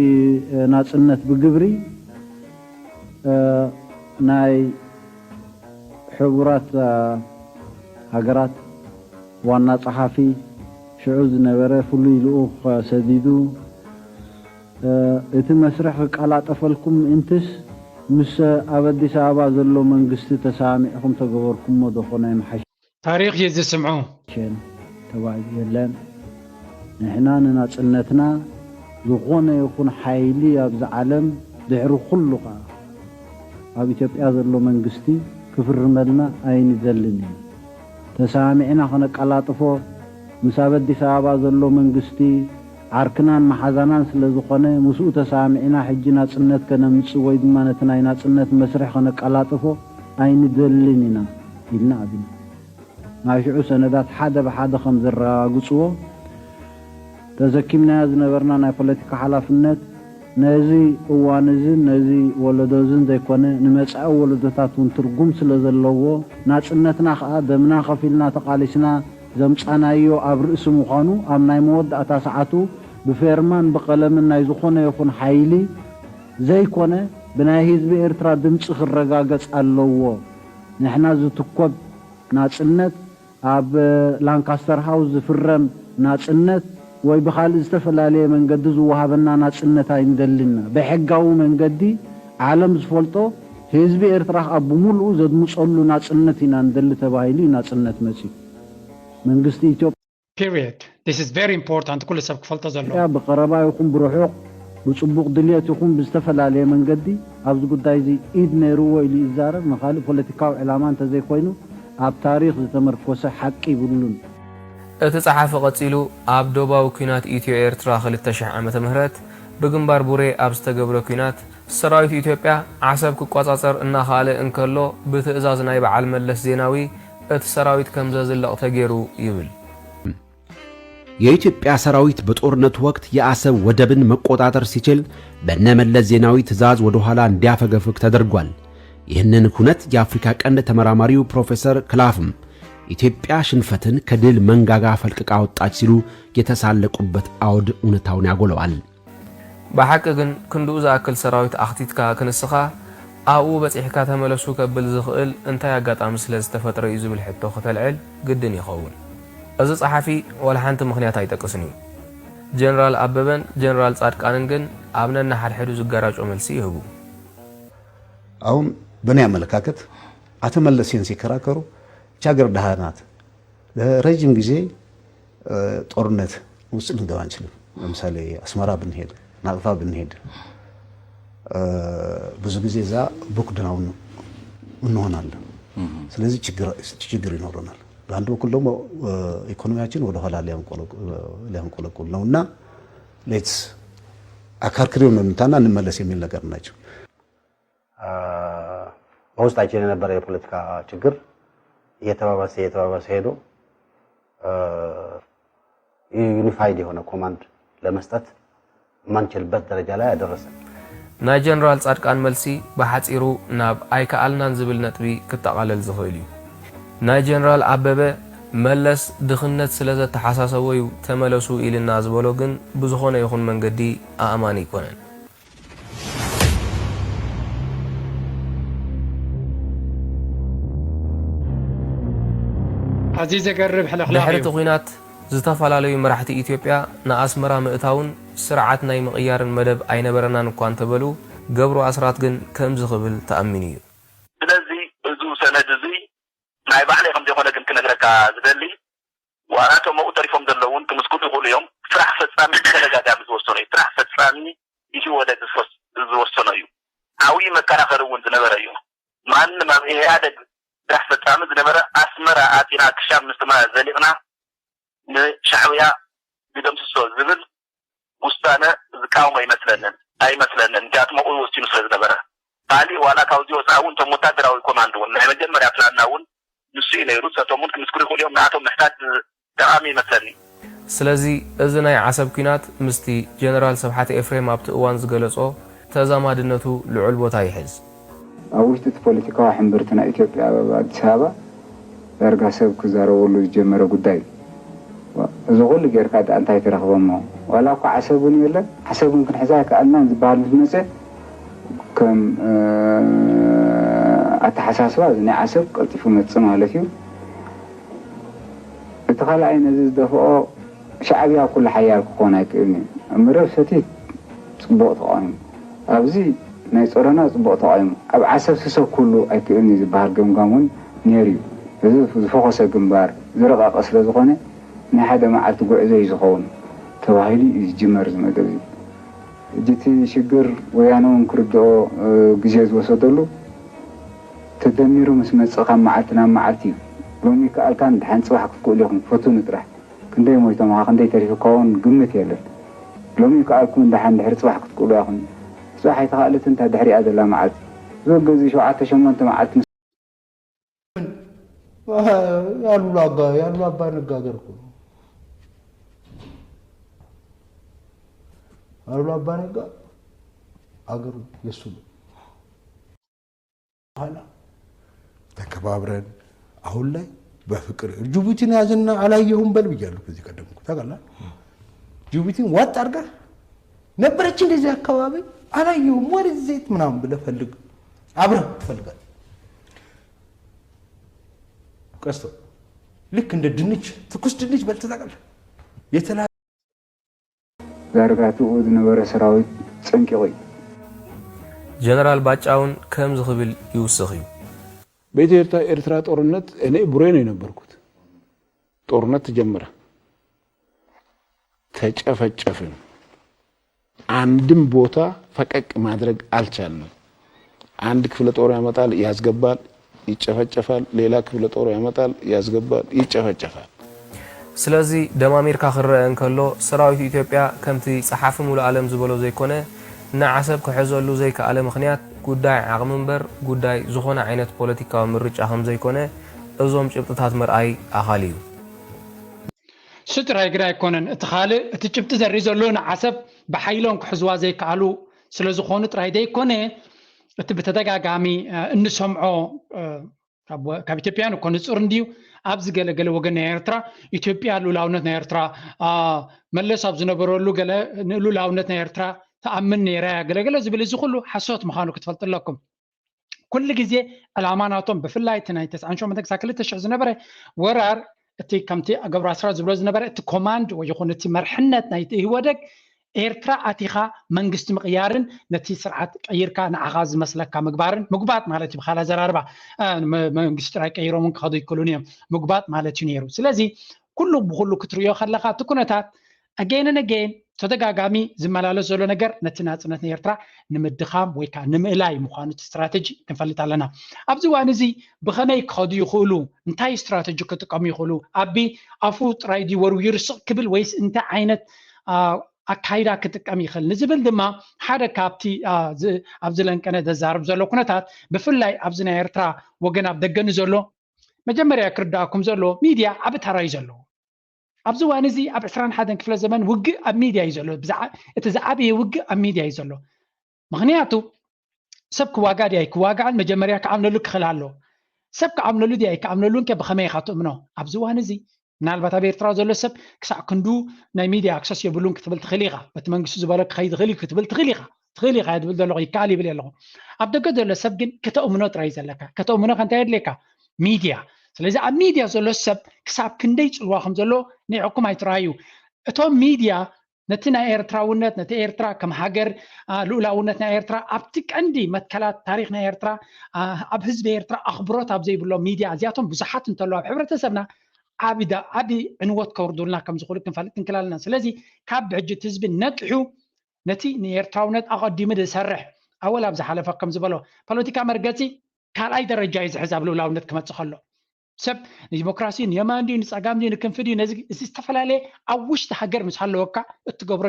ናጽነት ብግብሪ ናይ ሕቡራት ሃገራት ዋና ጸሓፊ ሽዑ ዝነበረ ፍሉይ ልኡኽ ሰዲዱ እቲ መስርሕ ክቀላጠፈልኩም ምእንትስ ምስ ኣብ ኣዲስ ኣበባ ዘሎ መንግስቲ ተሰማሚዕኹም ተገበርኩሞ ዶ ኾነ ይምሓሽ? ታሪኽ እዩ ዝስምዖ። ሸን ተባሂሉ የለን። ንሕና ንናጽነትና ዝኾነ ይኹን ሓይሊ ኣብዚ ዓለም ድሕሪ ኩሉ ኸኣ ኣብ ኢትዮጵያ ዘሎ መንግስቲ ክፍርመልና ኣይንደልን ኢና። ተሰማሚዕና ኸነቀላጥፎ ምስ ኣብ ኣዲስ ኣበባ ዘሎ መንግስቲ ዓርክናን መሓዛናን ስለ ዝኾነ ምስኡ ተሰማሚዕና ሕጂ ናጽነት ከነምጽእ ወይ ድማ ነቲ ናይ ናጽነት መስርሕ ኸነቀላጥፎ ኣይንደልን ኢና ኢልና ኣቢና። ናይ ሽዑ ሰነዳት ሓደ ብሓደ ከም ዘረጋግጽዎ ተዘኪምናዮ ዝነበርና ናይ ፖለቲካ ሓላፍነት ነዚ እዋን እዝን ነዚ ወለዶ እዝን ዘይኮነ ንመጻኢ ወለዶታት እውን ትርጉም ስለ ዘለዎ ናጽነትና ኸኣ ደምና ከፊልና ተቓሊስና ዘምጻናዮ ኣብ ርእሲ ምዃኑ ኣብ ናይ መወዳእታ ሰዓቱ ብፌርማን ብቐለምን ናይ ዝኾነ ይኹን ሓይሊ ዘይኮነ ብናይ ህዝቢ ኤርትራ ድምጺ ክረጋገጽ ኣለዎ። ንሕና ዝትኮብ ናጽነት ኣብ ላንካስተር ሃውስ ዝፍረም ናጽነት ወይ ብኻልእ ዝተፈላለየ መንገዲ ዝወሃበና ናጽነት ኣይንደልን ኢና። ብሕጋዊ መንገዲ ዓለም ዝፈልጦ ህዝቢ ኤርትራ ከኣ ብምሉኡ ዘድምጸሉ ናጽነት ኢና ንደሊ ተባሂሉ እዩ ናጽነት መጺኡ። መንግስቲ ኢትዮጵያ Period. This is very important ኩሉ ሰብ ክፈልጦ ዘለዎ። ብቐረባ ይኹን ብርሑቕ ብጽቡቕ ድልየት ይኹን ብዝተፈላለየ መንገዲ ኣብዚ ጉዳይ እዚ ኢድ ነይርዎ ኢሉ ይዛረብ። ንኻልእ ፖለቲካዊ ዕላማ እንተዘይኮይኑ ኣብ ታሪኽ ዝተመርኮሰ ሓቂ ይብሉን። እቲ ጸሓፊ ቀጺሉ፣ ኣብ ዶባዊ ኲናት ኢትዮ ኤርትራ ክልተ ሽሕ ዓመተ ምህረት ብግንባር ቡሬ ኣብ ዝተገብረ ኲናት፣ ሰራዊት ኢትዮጵያ ዓሰብ ክቆጻጸር እናኸኣለ እንከሎ፣ ብትእዛዝ ናይ በዓል መለስ ዜናዊ እቲ ሰራዊት ከም ዘዝለቕ ተገይሩ ይብል። የኢትዮጵያ ሰራዊት በጦርነቱ ወቅት የአሰብ ወደብን መቆጣጠር ሲችል በነ መለስ ዜናዊ ትእዛዝ ወደ ኋላ እንዲያፈገፍግ ተደርጓል። ይህንን ኩነት የአፍሪካ ቀንድ ተመራማሪው ፕሮፌሰር ክላፍም ኢትዮጵያ ሽንፈትን ከድል መንጋጋ ፈልቅቃ ወጣች ሲሉ የተሳለቁበት አውድ እውነታውን ያጎለዋል። ብሓቂ ግን ክንድኡ ዝኣክል ሰራዊት ኣኽቲትካ ክንስኻ ኣብኡ በጺሕካ ተመለሱ ከብል ዝኽእል እንታይ ኣጋጣሚ ስለ ዝተፈጥረ እዩ ዝብል ሕቶ ከተልዕል ግድን ይኸውን። እዚ ጸሓፊ ዋላ ሓንቲ ምኽንያት ኣይጠቅስን እዩ። ጀነራል ኣበበን ጀነራል ጻድቃንን ግን ኣብ ነንሓድሕዱ ዝጋራጮ መልሲ ይህቡ። አሁን በእኔ አመለካከት አቶ መለስ ይህን ሲከራከሩ እቺ ሀገር ደሃ ናት። ለረጅም ጊዜ ጦርነት ውስጥ ልንገባ አንችልም። ለምሳሌ አስመራ ብንሄድ፣ ናቅፋ ብንሄድ ብዙ ጊዜ እዛ book down እንሆናለን። ስለዚህ ችግር ይኖረናል። በአንድ በኩል ደግሞ ኢኮኖሚያችን ወደኋላ ሊያንቆለቁል ነው እና let's አከርክሬው እንምታና እንመለስ የሚል ነገር ናቸው። በውስጣችን የነበረ የፖለቲካ ችግር እየተባባሰ እየተባባሰ ሄዶ unified የሆነ command ለመስጠት የማንችልበት ደረጃ ላይ አደረሰን። ናይ ጀነራል ጻድቃን መልሲ ብሓጺሩ ናብ ኣይከኣልናን ዝብል ነጥቢ ክጠቓለል ዝኽእል እዩ። ናይ ጀነራል ኣበበ መለስ ድኽነት ስለ ዘተሓሳሰቦ እዩ ተመለሱ ኢልና ዝበሎ ግን ብዝኾነ ይኹን መንገዲ ኣእማኒ ኣይኮነን። ኣዝዩ ዘገርም ሕልኽላኽ ድሕሪ እዩ። እቲ ኲናት ዝተፈላለዩ መራሕቲ ኢትዮጵያ ንኣስመራ ምእታውን ስርዓት ናይ ምቕያርን መደብ ኣይነበረናን እኳ እንተበሉ፣ ገብሩ ኣስራት ግን ከምዚ ክብል ተኣሚኑ እዩ። ስለዚ እዚ ሰነድ እዚ ናይ ባዕለይ ከም ዘይኮነ ግን ክነግረካ ዝደሊ፣ ዋላ እቶም ኣብኡ ተሪፎም ዘለዉ እውን ክምስክሩ ይኽእሉ እዮም። ስራሕ ፈጻሚ ብተደጋጋሚ ዝወሰኖ እዩ። ስራሕ ፈጻሚ ኢህወደግ ዝወስ- ዝወሰኖ እዩ። ዓብዪ መከራኸሪ እውን ዝነበረ እዩ። ማንም ኣብ ኢህኣደግ ስራሕ ፈጻሚ ዝነበረ ኣስመራ ኣቲና ክሻብ ምስትምራ ዘሊቕና ንሻዕብያ ንደምስሶ ዝብል ውሳነ ዝቃወም ኣይመስለንን ኣይመስለንን። ምክንያቱ መብኡ ወሲኑ ስለ ዝነበረ። ካሊእ ዋላ ካብዚ ወፃኢ እውን እቶም ወታደራዊ ኮማንድ እውን ናይ መጀመርያ ፕላንና እውን ንሱ እዩ ነይሩ። ሰቶም እውን ክምስክሩ ይኽእሉ እዮም። ንኣቶም ምሕታት ጠቓሚ ይመስለኒ። ስለዚ እዚ ናይ ዓሰብ ኲናት ምስቲ ጀነራል ስብሓት ኤፍሬም ኣብቲ እዋን ዝገለጾ ተዛማድነቱ ልዑል ቦታ ይሕዝ። ኣብ ውሽጢ እቲ ፖለቲካዊ ሕምብርቲ ናይ ኢትዮጵያ ኣብ ኣዲስ ኣበባ ዳርጋ ሰብ ክዛረበሉ ዝጀመረ ጉዳይ እዩ። እዚ ኩሉ ጌርካ ደኣ እንታይ ትረኽቦ እሞ? ዋላ እኳ ዓሰብ እውን የለን፣ ዓሰብ እውን ክንሕዛ ኣይከኣልናን ዝበሃል ምስ መጸ ከም ኣተሓሳስባ እዚ ናይ ዓሰብ ቀልጢፉ መጽእ ማለት እዩ። እቲ ካልኣይ ነዚ ዝደፍኦ ሻዕብያ ኩሉ ሓያል ክኾን ኣይክእልን እዩ። ኣብ መረብ ሰቲት ጽቡቕ ተቓዊሙ፣ ኣብዚ ናይ ጾሮና ጽቡቕ ተቓዊሙ፣ ኣብ ዓሰብ ስሰብ ኩሉ ኣይክእልን እዩ ዝበሃል ገምጋም እውን ነይሩ እዩ። እዚ ዝፈኾሰ ግንባር ዝረቐቐ ስለ ዝኾነ ናይ ሓደ መዓልቲ ጉዕዞ እዩ ዝኸውን ተባሂሉ እዩ ዝጅመር እዚ መደብ እዚ። ሕጂ እቲ ሽግር ወያነ እውን ክርድኦ ግዜ ዝወሰደሉ ተደሚሩ ምስ መጽእ ካብ መዓልቲ ናብ መዓልቲ እዩ። ሎሚ ይከኣልካን ደሓን ጽባሕ ክትክእሉ ኢኹም ፈትኑ ጥራሕ። ክንደይ ሞይቶም ኸዓ ክንደይ ተሪፉካ እውን ግምት የለን። ሎሚ ይከኣልኩም ደሓን ድሕሪ ጽባሕ ክትክእሉ ኢኹም። ጽባሕ ኣይተኻእለትን እታ ድሕሪኣ ዘላ መዓልቲ። ዝወገ እዚ ሸውዓተ ሸሞንተ መዓልቲ ምስ ያሉላ አባ ያሉላ አባ ነጋ ሀገር እኮ ነው። አሉላ አባ ነጋ አገሩ የሱ ነው። በኋላ ተከባብረን አሁን ላይ በፍቅር ጅቡቲን ያዝና አላየሁም በል ብያለሁ ከዚህ ቀደም እኮ ታውቃለህ። ጅቡቲን ዋጥ አድርገህ ነበረች እንደዚህ አካባቢ አላየሁም ወደ ዘይት ምናምን ብለህ ፈልግ አብረህ ትፈልጋለህ። ቀስቶ ልክ እንደ ድንች ትኩስ ድንች በልተህ ታውቃለህ? የተላ ዳርጋ ትኡ ዝነበረ ሰራዊት ጸንቂቑ እዩ። ጀነራል ባጫ እውን ከምዚ ክብል ይውስኽ እዩ። በኢትዮ ኤርትራ ጦርነት እኔ ቡሬ ነው የነበርኩት። ጦርነት ተጀመረ፣ ተጨፈጨፍን። አንድም ቦታ ፈቀቅ ማድረግ አልቻልንም። አንድ ክፍለ ጦር ያመጣል፣ ያስገባል፣ ይጨፈጨፋል። ሌላ ክፍለ ጦር ያመጣል፣ ያስገባል፣ ይጨፈጨፋል። ስለዚ ደማሚርካ ክረአ እንከሎ ሰራዊት ኢትዮጵያ ከምቲ ጸሓፊ ሙሉኣለም ዝበሎ ዘይኮነ ንዓሰብ ክሕዘሉ ዘይከኣለ ምኽንያት ጉዳይ ዓቕሚ እምበር ጉዳይ ዝኾነ ዓይነት ፖለቲካዊ ምርጫ ከምዘይኮነ እዞም ጭብጥታት ምርኣይ ኣኻሊ እዩ። እሱ ጥራይ ግና ኣይኮነን። እቲ ካልእ እቲ ጭብጢ ዘርኢ ዘሎ ንዓሰብ ብሓይሎም ክሕዝዋ ዘይከኣሉ ስለዝኾኑ ጥራይ ዘይኮነ እቲ ብተደጋጋሚ እንሰምዖ ካብ ኢትዮጵያውያን እኮ ንጹር እንድዩ። ኣብዚ ገለገለ ወገን ናይ ኤርትራ ኢትዮጵያ ልኡላውነት ናይ ኤርትራ መለስ ኣብ ዝነበረሉ ገለ ንልኡላውነት ናይ ኤርትራ ትኣምን ነይራ እያ ገለገለ ዝብል እዚ ኩሉ ሓሶት ምዃኑ ክትፈልጡ ኣለኩም። ኩሉ ግዜ ዕላማ ናቶም ብፍላይ እቲ ናይ ተስዓን ሸሞንተን ክሳብ ክልተ ሽሕ ዝነበረ ወራር እቲ ከምቲ ገብሩ ኣስራት ዝብሎ ዝነበረ እቲ ኮማንድ ወይ ይኹን እቲ መርሕነት ናይቲ ኢህወደግ ኤርትራ ኣቲኻ መንግስቲ ምቕያርን ነቲ ስርዓት ቀይርካ ንዓኻ ዝመስለካ ምግባርን ምጉባጥ ማለት እዩ። ብኻል ኣዘራርባ መንግስቲ ጥራይ ቀይሮም ክኸዱ ይክእሉን እዮም። ምጉባጥ ማለት እዩ ነይሩ። ስለዚ ኩሉ ብኩሉ ክትርእዮ ከለካ እቲ ኩነታት ኣገይንን ኣገይን ተደጋጋሚ ዝመላለስ ዘሎ ነገር ነቲ ናፅነት ናይ ኤርትራ ንምድኻም ወይ ከዓ ንምእላይ ምዃኑ እቲ ስትራተጂ ክንፈልጥ ኣለና። ኣብዚ እዋን እዚ ብኸመይ ክኸዱ ይኽእሉ፣ እንታይ ስትራተጂ ክጥቀሙ ይኽእሉ፣ ኣቢ ኣፉ ጥራይ ድዩ ወርዊሩ ስቕ ክብል ወይስ እንታይ ዓይነት ኣካይዳ ክጥቀም ይኽእል ንዝብል ድማ ሓደ ካብቲ ኣብዚ ለንቀነ ዘዛርብ ዘሎ ኩነታት ብፍላይ ኣብዚ ናይ ኤርትራ ወገን ኣብ ደገ ንዘሎ መጀመርያ ክርዳእኩም ዘሎ ሚድያ ዓቢ ተራ እዩ ዘለዎ። ኣብዚ እዋን እዚ ኣብ ዕስራን ሓደን ክፍለ ዘመን ውግእ ኣብ ሚድያ እዩ ዘሎ። እቲ ዝዓበየ ውግእ ኣብ ሚድያ እዩ ዘሎ። ምኽንያቱ ሰብ ክዋጋእ ድያ ኣይክዋጋእን መጀመርያ ክኣምነሉ ክኽእል ኣለዎ። ሰብ ክኣምነሉ ድያ ኣይክኣምነሉን ከ ብኸመይ ኢኻ ትእምኖ? ኣብዚ እዋን እዚ ምናልባት ኣብ ኤርትራ ዘሎ ሰብ ክሳዕ ክንዱ ናይ ሚድያ ኣክሰስ የብሉን ክትብል ትኽእል ኢኻ። በቲ መንግስቲ ዝበሎ ክኸይድ ይኽእል እዩ ክትብል ትኽእል ኢኻ። ትኽእል ኢኻ እየ ዝብል ዘለኹ፣ ይከኣል ይብል ኣለኹ። ኣብ ደገ ዘሎ ሰብ ግን ከተእምኖ ጥራይ እዩ ዘለካ። ከተእምኖ ከ እንታይ የድልየካ? ሚድያ። ስለዚ ኣብ ሚድያ ዘሎ ሰብ ክሳብ ክንደይ ጽልዋ ከም ዘሎ ንዕኩም ኣይትረኣዩ። እቶም ሚድያ ነቲ ናይ ኤርትራውነት፣ ነቲ ኤርትራ ከም ሃገር፣ ልኡላውነት ናይ ኤርትራ ኣብቲ ቀንዲ መትከላት ታሪኽ ናይ ኤርትራ፣ ኣብ ህዝቢ ኤርትራ ኣኽብሮት ኣብ ዘይብሎም ሚድያ እዚኣቶም ብዙሓት እንተለዉ ኣብ ሕብረተሰብና ዓቢ ዕንወት ከውርዱልና ከም ዝኽእሉ ክንፈልጥ ክንክእል ኣለና። ስለዚ ካብ ብሕጂ እቲ ህዝቢ ነቂሑ ነቲ ንኤርትራውነት ኣቐዲሙ ዝሰርሕ ኣወል ኣብ ዝሓለፈ ከም ዝበሎ ፖለቲካ መርገጺ ካልኣይ ደረጃ እዩ ዝሕዝ ኣብ ልኡላውነት ክመጽእ ከሎ። ሰብ ንዲሞክራሲ ንየማን ድዩ ንጸጋም ድዩ ንክንፊ ድዩ ነዚ እዚ ዝተፈላለየ ኣብ ውሽጢ ሃገር ምስ ሃለወካ እትገብሮ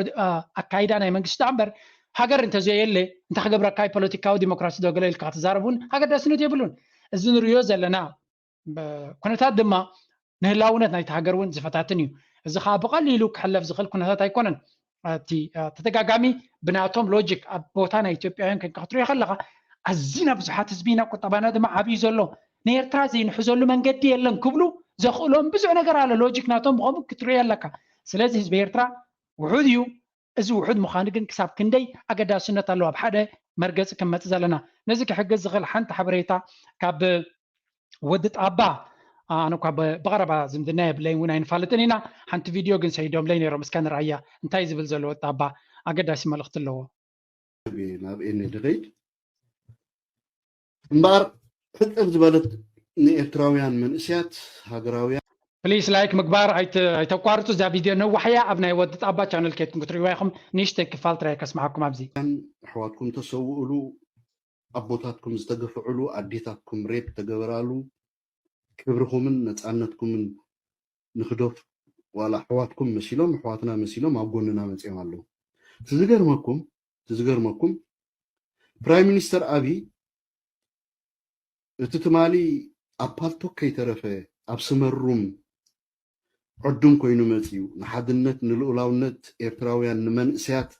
ኣካይዳ ናይ መንግስቲ እምበር ሃገር እንተዘየለ እንታይ ክገብረካ ፖለቲካዊ ዲሞክራሲ ዶ ገለ ኢልካ ክትዛረብ እውን ኣገዳስነት የብሉን። እዚ ንርእዮ ዘለና ኩነታት ድማ ንህላውነት ናይቲ ሃገር እውን ዝፈታትን እዩ። እዚ ከዓ ብቐሊሉ ክሕለፍ ዝኽእል ኩነታት ኣይኮነን። እቲ ተደጋጋሚ ብናቶም ሎጂክ ኣብ ቦታ ናይ ኢትዮጵያውያን ከንካ ክትሪኦ ከለካ ኣዚና ብዙሓት ህዝቢ ኢና፣ ቁጠባና ድማ ዓብዩ ዘሎ ንኤርትራ ዘይንሕዘሉ መንገዲ የለን ክብሉ ዘኽእሎም ብዙሕ ነገር ኣሎ። ሎጂክ ናቶም ብኸምኡ ክትሪኦ ኣለካ። ስለዚ ህዝቢ ኤርትራ ውሑድ እዩ። እዚ ውሑድ ምዃኑ ግን ክሳብ ክንደይ ኣገዳስነት ኣለዎ ኣብ ሓደ መርገፂ ክንመፅእ ዘለና። ነዚ ክሕግዝ ዝኽእል ሓንቲ ሓበሬታ ካብ ወዲ ጣባ ኣነ እኳ ብቐረባ ዝምድና የብለይን እውን ኣይንፋልጥን ኢና። ሓንቲ ቪድዮ ግን ሰይዶምለይ ነይሮም። እስከ ንርኣያ እንታይ ዝብል ዘሎ ወዲ ጣባ ኣገዳሲ መልእኽቲ ኣለዎ። ናብ ኤነ ድኸይድ እምበኣር ሕጥር ዝበለት ንኤርትራውያን መንእስያት ሃገራውያን ፕሊስ ላይክ ምግባር ኣይተ- ኣይተቋርጹ። እዛ ቪድዮ ነዋሕያ ኣብ ናይ ወዲ ጣባ ቻነል ኬድኩም ክትርእይዋ ኢኹም። ንእሽተይ ክፋል ጥራይ ከስምዓኩም ኣብዚ። ኣሕዋትኩም ተሰውእሉ ኣቦታትኩም ዝተገፍዕሉ ኣዴታትኩም ሬፕ ተገበራሉ ክብርኹምን ነፃነትኩምን ንኽደፍ ዋላ ኣሕዋትኩም መሲሎም ኣሕዋትና መሲሎም ኣብ ጎንና መፅዮም ኣለዉ። እቲ ዝገርመኩም እቲ ዝገርመኩም ፕራይም ሚኒስተር ኣብይ እቲ ትማሊ ኣብ ፓልቶክ ከይተረፈ ኣብ ስመሩም ዕዱም ኮይኑ መፅዩ ንሓድነት ንልኡላውነት ኤርትራውያን ንመንእሰያት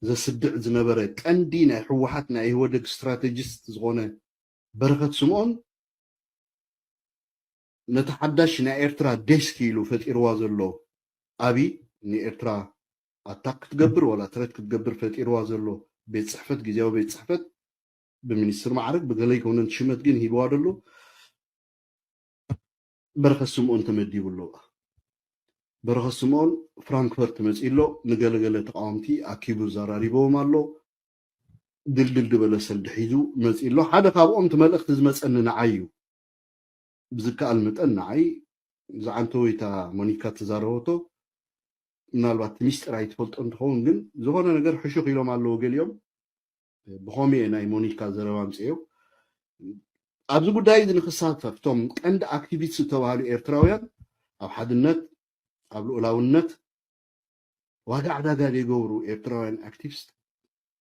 ዘስድዕ ዝነበረ ቀንዲ ናይ ህወሓት ናይ ኢህወደግ ስትራቴጂስት ዝኾነ በረኸት ስምኦን ነቲ ሓዳሽ ናይ ኤርትራ ዴስክ ኢሉ ፈጢርዋ ዘሎ ኣብይ ንኤርትራ ኣታክ ክትገብር ዋላ ትረት ክትገብር ፈጢርዋ ዘሎ ቤት ፅሕፈት ግዜያዊ ቤት ፅሕፈት ብሚኒስትር ማዕረግ ብገለ ይከውነን ሽመት ግን ሂብዋ ደሎ በረኸት ስምኦን ተመዲቡ ኣሎ። በረኸት ስምኦን ፍራንክፈርት መፂኡ ኣሎ። ንገለገለ ተቃወምቲ ኣኪቡ ዘራሪበዎም ኣሎ። ድልድል ዝበለ ሰልዲ ሒዙ መፂኡ ኣሎ። ሓደ ካብኦም እቲ መልእኽቲ ዝመፀኒ ንዓይ እዩ። ብዝከኣል መጠን ንዓይ ዝዓንተወይታ ሞኒካ ተዛረበቶ ምናልባት ሚስጥር ኣይትፈልጦ እንትኸውን ግን ዝኾነ ነገር ሕሹኽ ኢሎም ኣለዉ ገሊኦም። ብኸምኡ እየ ናይ ሞኒካ ዘረባ ኣምፅኤዮ። ኣብዚ ጉዳይ እዚ ንክሳተፍ እቶም ቀንዲ ኣክቲቪስት ዝተባሃሉ ኤርትራውያን ኣብ ሓድነት ኣብ ልኡላውነት ዋጋ ዕዳጋ ዘይገብሩ ኤርትራውያን ኣክቲቪስት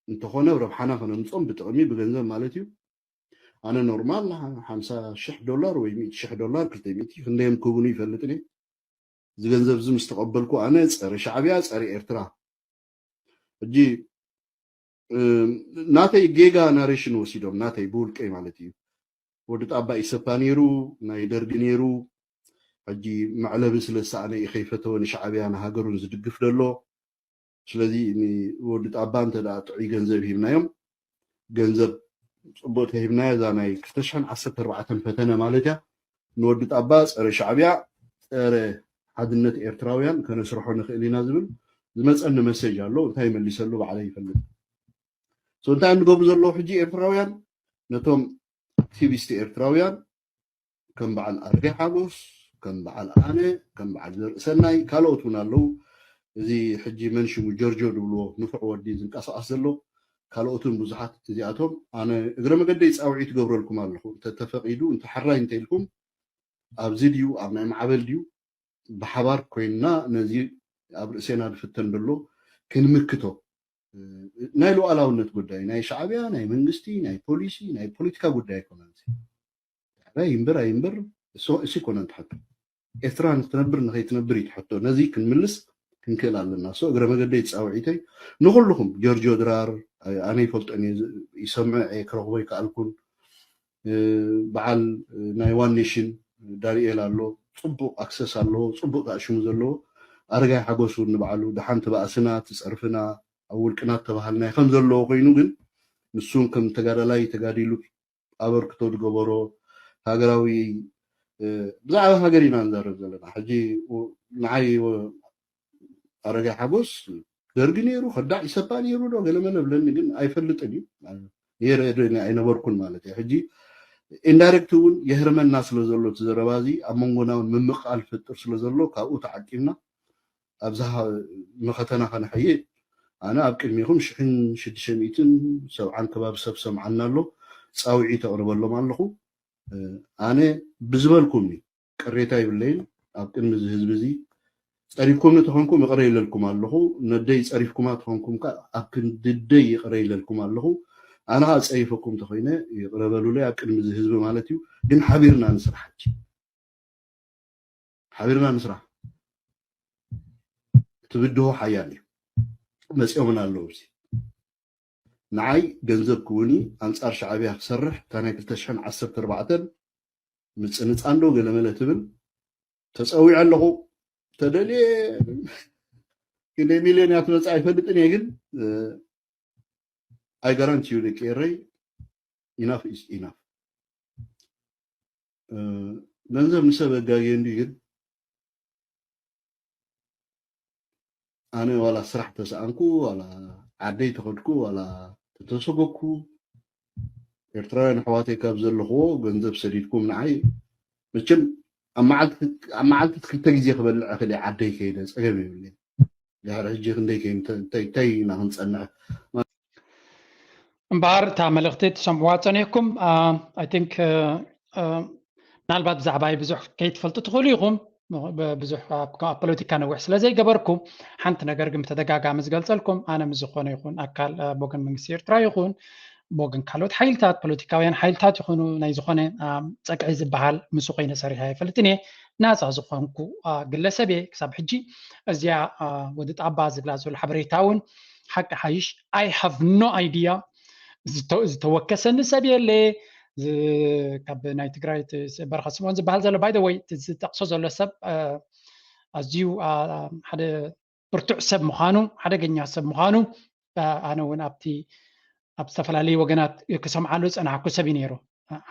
እንተኾነ ረብሓና ከነምፅኦም ብጥቕሚ ብገንዘብ ማለት እዩ። ኣነ ኖርማል ሓምሳ ሽሕ ዶላር ወይ ሚእቲ ሽሕ ዶላር ክልተ ሚእቲ ክንደዮም ክህቡኒ ይፈልጥን እየ። እዚ ገንዘብ እዚ ምስ ተቐበልኩ ኣነ ፀረ ሻዕብያ ፀረ ኤርትራ። ሕጂ ናተይ ጌጋ ናሬሽን ወሲዶም ናተይ ብውልቀይ ማለት እዩ። ወዲ ጣባ ኢሰፓ ነይሩ፣ ናይ ደርጊ ነይሩ። ሕጂ መዕለቢ ስለ ዝሰኣነ እዩ ከይፈተወ ንሻዕብያ ንሃገሩን ዝድግፍ ዘሎ። ስለዚ ንወዲ ጣባ እንተ ደኣ ጥዑይ ገንዘብ ሂብናዮም ገንዘብ ፅቡቅ ተሂብናዮ እዛ ናይ ክልተ ሽሕን ዓሰርተ ኣርባዕተን ፈተነ ማለት እያ። ንወዲ ጣባ ፀረ ሻዕብያ ፀረ ሓድነት ኤርትራውያን ከነስርሖ ንኽእል ኢና ዝብል ዝመፀኒ መሴጅ ኣሎ። እንታይ መሊሰሉ ባዕለይ ይፈልጥ። So እንታይ ንገብሩ ዘለዉ ሕጂ ኤርትራውያን ነቶም ኣክቲቪስት ኤርትራውያን ከም በዓል ኣረጋይ ሓጎስ ከም በዓል ኣነ ከም በዓል ዘርእሰናይ ካልኦት እውን ኣለዉ። እዚ ሕጂ መን ሽሙ ጀርጆ ድብልዎ ንፉዕ ወዲ ዝንቀሳቐስ ዘሎ ካልኦትን ብዙሓት እዚኣቶም ኣነ እግረ መገደይ ፃውዒት ገብረልኩም ኣለኹ። እንተተፈቒዱ እንተ ሕራይ እንተ ኢልኩም ኣብዚ ድዩ ኣብ ናይ ማዕበል ድዩ ብሓባር ኮይንና ነዚ ኣብ ርእሴና ዝፍተን ዘሎ ክንምክቶ ናይ ሉዓላውነት ጉዳይ ናይ ሻዕብያ ናይ መንግስቲ ናይ ፖሊሲ ናይ ፖለቲካ ጉዳይ ኣይኮነን። ሻዕብያ ይንበር ኣይንበር እሱ ኣይኮነን ትሕቶ። ኤርትራ ንክትነብር ንከይትነብር እዩ ትሕቶ። ነዚ ክንምልስ ክንክእል ኣለና። So እግረ መገደይ ፃውዒተይ ንኩልኩም ጀርጆ ድራር ኣነ ይፈልጦን እየ ይሰምዖ እየ ክረክቦ ይከኣልኩን በዓል ናይ ዋን ኔሽን ዳንኤል ኣሎ፣ ፅቡቅ ኣክሰስ ኣለዎ፣ ፅቡቅ ኣእሽሙ ዘለዎ ኣረጋይ ሓጎስ እውን ንባዕሉ ደሓን ትባእስና ትፀርፍና ኣብ ውልቅና ተባሃልናዮ ከም ዘለዎ ኮይኑ ግን ንሱን ከም ተጋዳላይ ተጋዲሉ ኣበርክቶ ዝገበሮ ሃገራዊ ብዛዕባ ሃገር ኢና ንዛረብ ዘለና ሕጂ ንዓይ ኣረጋይ ሓጎስ ደርጊ ነይሩ ከዳዕ ኢሰፓ ነይሩ ዶ ገለመለ ብለኒ ግን ኣይፈልጥን እዩ የረድኒ ኣይነበርኩን ማለት እዩ ሕጂ ኢንዳይሬክት እውን የህርመና ስለ ዘሎ እቲ ዘረባ እዚ ኣብ መንጎና እውን ምምቃል ፈጥር ስለ ዘሎ ካብኡ ተዓቂብና ኣብዛ መኸተና ከነሐይእ ኣነ ኣብ ቅድሚኹም ሽሕን ሽዱሽተ ሚእትን ሰብዓን ከባቢ ሰብ ሰምዓና ኣሎ ፃውዒት ኣቕርበሎም ኣለኹ ኣነ ብዝበልኩም ቅሬታ ይብለይን ኣብ ቅድሚ እዚ ህዝቢ እዚ ፀሪፍኩም ንተኾንኩም ይቕረ ይለልኩም ኣለኹ ነደይ ፀሪፍኩማ ተኾንኩም ከ ኣብ ክንድደይ ይቕረ ይለልኩም ኣለኹ ኣነ ከዓ ፀሪፈኩም ተኮይነ ይቕረ በሉለይ ኣብ ቅድሚ እዚ ህዝቢ ማለት እዩ ግን ሓቢርና ንስራሕ ሓቢርና ንስራሕ እቲ ብድሆ ሓያል እዩ መፂኦምና ኣለዉ እዚ ንዓይ ገንዘብ ክውኒ ኣንፃር ሻዕብያ ክሰርሕ እታ ናይ ክልተ ሽሕን ዓሰርተ ኣርባዕተን ምፅንፃን ዶ ገለመለ ትብል ተፀዊዐ ኣለኹ ተደልየ ክንደይ ሚልዮን እያ ትመፅእ ኣይፈልጥን እየ ግን I guarantee you ደቂ ኤረይ enough is enough ገንዘብ ንሰብ ኣጋግየ እንዲ ግን ኣነ ዋላ ስራሕ ተሰኣንኩ ዋላ ዓደይ ተኸድኩ ዋላ ተተሰጎኩ ኤርትራውያን ኣሕዋተይ ካብ ዘለኽዎ ገንዘብ ሰዲድኩም ንዓይ መቸም ኣብ መዓልቲ ክልተ ግዜ ክበልዕ ክእል ዓደይ ከይደ ፀገም የብለይ ድሕሪ ሕጂ ክንደይ ከይንተይተይ ኢና ክንፀንሕ እምበኣር እታ መልእኽቲ ትሰምዕዋ ፀኒሕኩም I think ምናልባት ብዛዕባይ ብዙሕ ከይትፈልጡ ትኽእሉ ኢኹም ብዙሕ ኣብ ፖለቲካ ነዊሕ ስለ ዘይገበርኩ ሓንቲ ነገር ግን ብተደጋጋሚ ዝገልፀልኩም ኣነ ምስ ዝኾነ ይኹን ኣካል ብወገን መንግስቲ ኤርትራ ይኹን ብወገን ካልኦት ሓይልታት ፖለቲካውያን ሓይልታት ይኹኑ ናይ ዝኾነ ፀቅዒ ዝበሃል ምስ ኮይነ ሰሪሐ ኣይፈልጥን እየ ናፃ ዝኾንኩ ግለሰብ እየ ክሳብ ሕጂ እዚኣ ወዲ ጣባ ዝብላ ዘሎ ሓበሬታ እውን ሓቂ ሓይሽ I have no idea ዝተወከሰኒ ሰብ የለ ካብ ናይ ትግራይ በረኸ ስምኦን ዝበሃል ዘሎ ባይ ወይ ዝጠቅሶ ዘሎ ሰብ ኣዝዩ ሓደ ብርቱዕ ሰብ ምዃኑ ሓደገኛ ሰብ ምዃኑ ኣነ እውን ኣብቲ ኣብ ዝተፈላለዩ ወገናት ክሰምዓሉ ዝፀናሕኩ ሰብ እዩ ነይሩ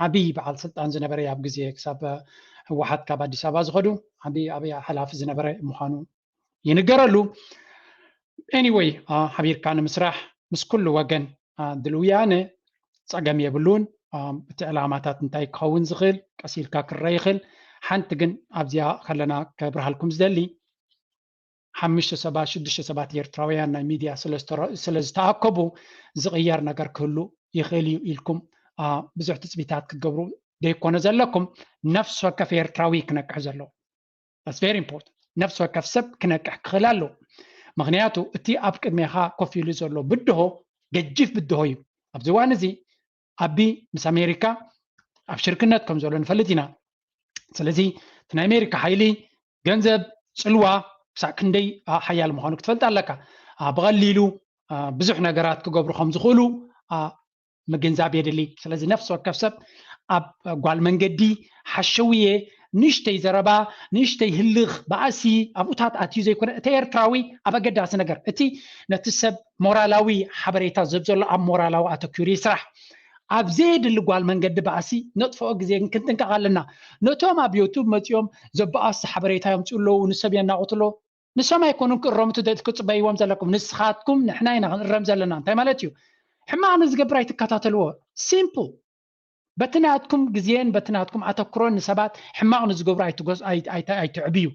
ዓብዪ በዓል ስልጣን ዝነበረ ኣብ ግዜ ክሳብ ህወሓት ካብ ኣዲስ ኣበባ ዝኸዱ ዓብዪ ዓብዪ ሓላፊ ዝነበረ ምዃኑ ይንገረሉ። Anyway፣ ሓቢርካ ንምስራሕ ምስ ኩሉ ወገን ድልውያነ ጸገም የብሉን። እቲ ዕላማታት እንታይ ክኸውን ዝኽእል ቀስ ኢልካ ክረአ ይኽእል። ሓንቲ ግን ኣብዚኣ ከለና ከብርሃልኩም ዝደሊ ሓሙሽተ ሰባት ሽዱሽተ ሰባት ኤርትራውያን ናይ ሚድያ ስለ ዝተኣከቡ ዝቕየር ነገር ክህሉ ይኽእል እዩ ኢልኩም ብዙሕ ትፅቢታት ክትገብሩ ዘይኮነ ዘለኩም። ነፍሲ ወከፍ ኤርትራዊ ክነቅሕ ዘለዎ very important። ነፍሲ ወከፍ ሰብ ክነቅሕ ክኽእል ኣለዎ። ምክንያቱ እቲ ኣብ ቅድሜኻ ኮፍ ኢሉ ዘሎ ብድሆ ገጂፍ ብድሆ እዩ። ኣብዚ እዋን እዚ ኣቢ ምስ ኣሜሪካ ኣብ ሽርክነት ከም ዘሎ ንፈልጥ ኢና። ስለዚ እቲ ናይ ኣሜሪካ ሓይሊ ገንዘብ፣ ፅልዋ ክሳዕ ክንደይ ሓያል ምዃኑ ክትፈልጥ ኣለካ። ብቐሊሉ ብዙሕ ነገራት ክገብሩ ከም ዝኽእሉ ምግንዛብ የድሊ። ስለዚ ነፍሲ ወከፍ ሰብ ኣብ ጓል መንገዲ ሓሸውየ ንእሽተይ ዘረባ ንእሽተይ ህልኽ ባእሲ ኣብኡታት ኣትዩ ዘይኮነ እቲ ኤርትራዊ ኣብ ኣገዳሲ ነገር እቲ ነቲ ሰብ ሞራላዊ ሓበሬታ ዘብ ዘሎ ኣብ ሞራላዊ ኣተኪሩ ይስራሕ። ኣብ ዘየድሊ ጓል መንገዲ ባእሲ ነጥፍኦ ግዜ ክንጥንቀቕ ኣለና። ነቶም ኣብ ዩቱብ መፂኦም ዘበኣሱ ሓበሬታ የምፅኡ ኣለዉ፣ ንሰብ የናቑቱ ኣለዉ። ንሶም ኣይኮኑን ክእረሙ ክፅበይዎም ዘለኩም። ንስኻትኩም ንሕና ኢና ክንእረም ዘለና። እንታይ ማለት እዩ? ሕማቕ ንዝገብር ኣይትከታተልዎ። ሲምፕል። በቲ ናትኩም ግዜን በቲ ናትኩም ኣተኩሮን ንሰባት ሕማቕ ንዝገብሩ ኣይትዕብዩ።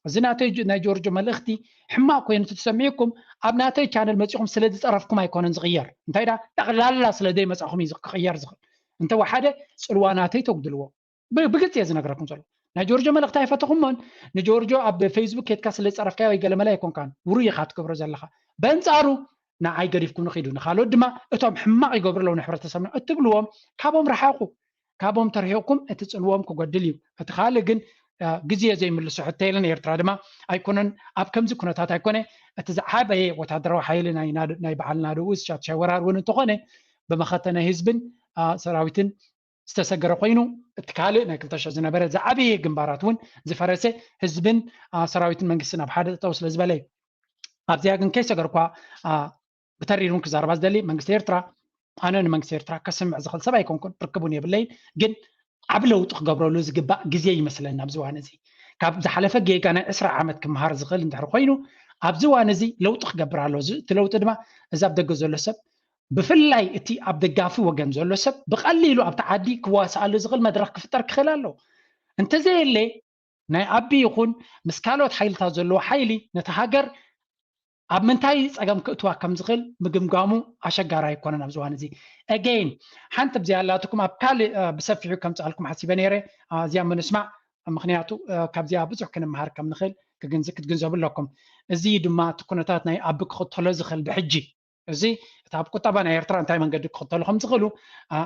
እዚ ናተይ ናይ ጆርጆ መልእኽቲ ሕማቕ ኮይኑ ትሰሚዕኩም ኣብ ናተይ ቻነል መፂኹም ስለ ዝፀረፍኩም ኣይኮነን ዝቕየር። እንታይ ዳ ጠቕላላ ስለ ዘይመፃኹም እዩ ክቕየር ዝኽእል። እንተወሓደ ፅልዋ ናተይ ተጉድልዎ። ብግልፂ እየ ዝነግረኩም ዘሎ። ናይ ጆርጆ መልእኽቲ ኣይፈተኹሞን ንጆርጆ ኣብ ፌስቡክ ኬድካ ስለ ዝፀረፍካዮ ወይ ገለመለ ኣይኮንካን። ውሩይ ኢኻ ትገብሮ ዘለኻ። በንፃሩ ንዓይ ገዲፍኩም ንኺዱ ንኻልኦት ድማ እቶም ሕማቕ ይገብሩ ኣለዉ ንሕብረተሰብና እትብልዎም ካብኦም ረሓቑ። ካብኦም ተርሒቕኩም እቲ ፅልዎም ክጎድል እዩ። እቲ ካልእ ግን ግዜ ዘይምልሶ ሕቶ የለን። ኤርትራ ድማ ኣይኮነን ኣብ ከምዚ ኩነታት ኣይኮነ እቲ ዝዓበየ ወታደራዊ ሓይሊ ናይ በዓል ናደኡ ሻትሻይ ወራር እውን እንተኾነ ብመኸተ ናይ ህዝብን ሰራዊትን ዝተሰገረ ኮይኑ እቲ ካልእ ናይ ክልተ ሽሕ ዝነበረ ዝዓበየ ግንባራት እውን ዝፈረሰ ህዝብን ሰራዊትን መንግስትን ኣብ ሓደ ጠጠው ስለ ዝበለ እዩ። ኣብዚኣ ግን ከይሰገርኳ ብተሪሩን ክዛረባ ዝደሊ መንግስቲ ኤርትራ ኣነ ንመንግስቲ ኤርትራ ከስምዕ ዝኽእል ሰብ ኣይኮንኩን፣ ርክቡን የብለይን። ግን ዓብ ለውጢ ክገብረሉ ዝግባእ ግዜ ይመስለኒ ኣብዚ እዋን እዚ። ካብ ዝሓለፈ ጌጋ ናይ ዕስራ ዓመት ክምሃር ዝኽእል እንድሕር ኮይኑ ኣብዚ እዋን እዚ ለውጢ ክገብር ኣሎ። እቲ ለውጢ ድማ እዚ ኣብ ደገ ዘሎ ሰብ ብፍላይ እቲ ኣብ ደጋፊ ወገን ዘሎ ሰብ ብቐሊሉ ኣብቲ ዓዲ ክዋስኣሉ ዝኽእል መድረኽ ክፍጠር ክኽእል ኣሎ። እንተዘየለ ናይ ኣቢ ይኹን ምስ ካልኦት ሓይልታት ዘለዎ ሓይሊ ነቲ ሃገር ኣብ ምንታይ ፀገም ክእትዋ ከም ዝኽእል ምግምጋሙ ኣሸጋሪ ኣይኮነን ኣብዚ እዋን እዚ። Again ሓንቲ ብዚኣ ኣላትኩም ኣብ ካልእ ብሰፊሑ ከምፅኣልኩም ሓሲበ ነይረ። እዚኣ ምንስማዕ ምክንያቱ ካብዚኣ ብዙሕ ክንምሃር ከም ንኽእል ክትግንዘቡ ኣለኩም። እዚ ድማ እቲ ኩነታት ናይ ኣቢ ክኽተሎ ዝኽእል ብሕጂ እዚ እቲ ኣብ ቁጠባ ናይ ኤርትራ እንታይ መንገዲ ክኽተሉ ከም ዝኽእሉ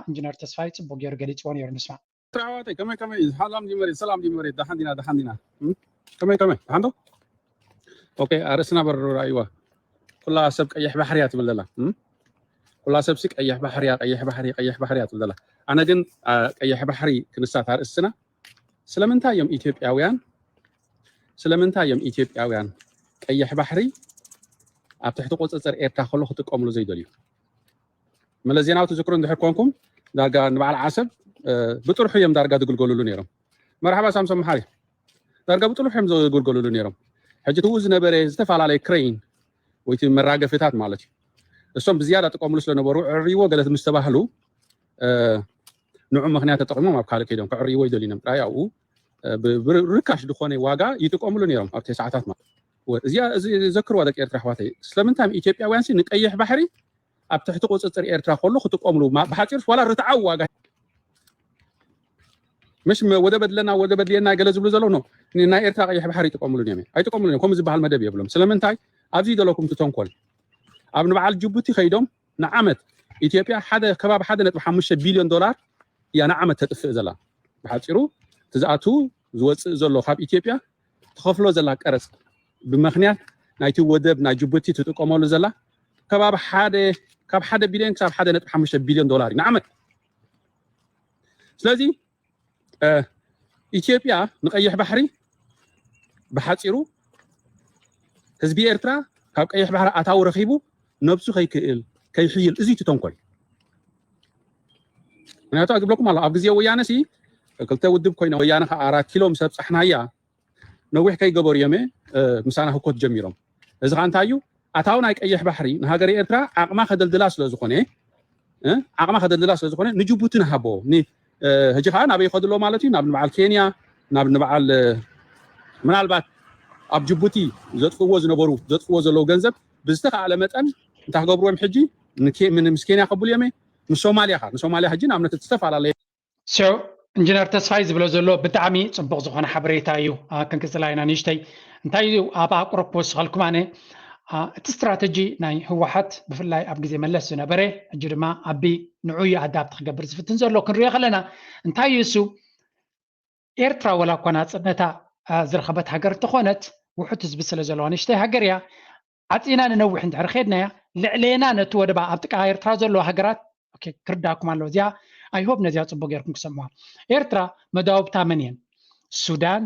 ኢንጂነር ተስፋይ ፅቡቅ ገይሩ ገሊፅዎ ነይሩ። ንስማዕ። ኣሕዋተይ ከመይ ከመይ ሰላም ዲመሬት ሰላም ዲመሬት ደሓን ዲና ደሓን ዲና ከመይ ከመይ ደሓን ዶ? ኦኬ ኣርእስና በሩ ራእይዋ ኩላ ሰብ ቀይሕ ባሕሪ እያ ትብል ዘላ። ኩላ ሰብሲ ቀይሕ ባሕሪ እያ ቀይሕ ባሕሪ ቀይሕ ባሕሪ እያ ትብል ዘላ። ኣነ ግን ቀይሕ ባሕሪ ክንሳት ኣርእስትና ስለምንታይ እዮም ኢትዮጵያውያን ስለምንታይ እዮም ኢትዮጵያውያን ቀይሕ ባሕሪ ኣብ ትሕቲ ቁፅፅር ኤርትራ ከሎ ክጥቀምሉ ዘይደልዩ? መለስ ዜናዊ ትዝክሩ እንድሕር ኮንኩም ዳርጋ ንበዓል ዓሰብ ብጥርሑ እዮም ዳርጋ ዝግልገሉሉ ነይሮም። መርሓባ ሳምሶም መሓሪ። ዳርጋ ብጥርሑ እዮም ዝግልገሉሉ ነይሮም። ሕጂ ትኡ ዝነበረ ዝተፈላለየ ክሬን ወይ መራገፊታት ማለት እዩ። እሶም ብዝያዳ ጥቀምሉ ስለነበሩ ዕርይዎ ገለ ምስ ተባህሉ ንዑ ምክንያት ተጠቂሞም ኣብ ካልእ ከይዶም ከዕርይዎ ይደልዩ እዮም። ጥራይ ኣብኡ ብርካሽ ዝኾነ ዋጋ ይጥቀምሉ ነይሮም ኣብ ተስዓታት ማለት። እዚኣ እዚ ዘክርዋ ደቂ ኤርትራ ኣሕዋተይ። ስለምንታይ ኢትዮጵያውያን ሲ ንቀይሕ ባሕሪ ኣብ ትሕቲ ቁፅፅር ኤርትራ ከሎ ክጥቀምሉ ብሓፂሩ ዋላ ርትዓዊ ዋጋ ምሽ ወደብ ኣድለና ወደብ ኣድልየና ገለ ዝብሉ ዘለዉ ነው ናይ ኤርትራ ቀይሕ ባሕሪ ይጥቀምሉ እዮም ኣይጥቀምሉ እዮም። ከምኡ ዝበሃል መደብ የብሎም። ስለምንታይ ኣብዚ ዘለኩም ትተንኮል ኣብ ንበዓል ጅቡቲ ከይዶም ንዓመት ኢትዮጵያ ሓደ ከባቢ ሓደ ነጥቢ ሓሙሽተ ቢልዮን ዶላር እያ ንዓመት ተጥፍእ ዘላ። ብሓፂሩ ትዝኣቱ ዝወፅእ ዘሎ ካብ ኢትዮጵያ ትኸፍሎ ዘላ ቀረፅ ብምክንያት ናይቲ ወደብ ናይ ጅቡቲ ትጥቀመሉ ዘላ ከባቢ ሓደ ካብ ሓደ ቢልዮን ክሳብ ሓደ ነጥቢ ሓሙሽተ ቢልዮን ዶላር እዩ ንዓመት። ስለዚ ኢትዮጵያ ንቀይሕ ባሕሪ ብሓፂሩ ህዝቢ ኤርትራ ካብ ቀይሕ ባሕሪ ኣታዊ ረኺቡ ነብሱ ከይክእል ከይሕይል እዚ ትተንኮል ምክንያቱ ዝብለኩም ኣሎ ኣብ ግዜ ወያነ ሲ ክልተ ውድብ ኮይነ ወያነ ከዓ ኣራት ኪሎ ምስ ኣብፃሕናያ ነዊሕ ከይገበሩ እዮም ምሳና ህኮት ጀሚሮም። እዚ ከዓ እንታይ እዩ? ኣታዊ ናይ ቀይሕ ባሕሪ ንሃገር ኤርትራ ዓቕማ ከደልድላ ስለዝኾነ ዓቕማ ከደልድላ ስለዝኾነ ንጅቡቲ ንሃቦ። ሕጂ ከዓ ናበይ ይኸዱ ኣለዉ ማለት እዩ? ናብ ንበዓል ኬንያ፣ ናብ ንበዓል ምናልባት ኣብ ጅቡቲ ዘጥፍዎ ዝነበሩ ዘጥፍዎ ዘለዉ ገንዘብ ብዝተኸኣለ መጠን እንታይ ክገብርዎም ሕጂ ምስ ኬንያ ከብሉ እዮም። ንሶማልያ ኸ ንሶማልያ ሕጂ ንኣብነት ዝተፈላለዩ ሽዑ ኢንጂነር ተስፋይ ዝብሎ ዘሎ ብጣዕሚ ፅቡቕ ዝኾነ ሓበሬታ እዩ። ክንቅፅላ ኢና ንእሽተይ። እንታይ እዩ ኣብ ኣቁረብ ክወስኸልኩም ኣነ እቲ ስትራተጂ ናይ ህወሓት ብፍላይ ኣብ ግዜ መለስ ዝነበረ ሕጂ ድማ ኣቢ ንዑ እዩ ኣዳፕት ክገብር ዝፍትን ዘሎ ክንሪኦ ከለና እንታይ እዩ እሱ ኤርትራ ወላ እኳ ናፅነታ ዝረኸበት ሃገር እንተኾነት ውሑድ ህዝቢ ስለ ዘለዋ ንእሽተይ ሃገር እያ። ዓፂና ንነዊሕ እንድሕር ከድናያ ልዕሌና ነቲ ወደባ ኣብ ጥቃ ኤርትራ ዘለዋ ሃገራት ክርዳኩም ኣለዎ። እዚኣ ኣይሆብ ነዚኣ ፅቡቅ ጌርኩም ክሰምዋ። ኤርትራ መዳውብታ መን እየን? ሱዳን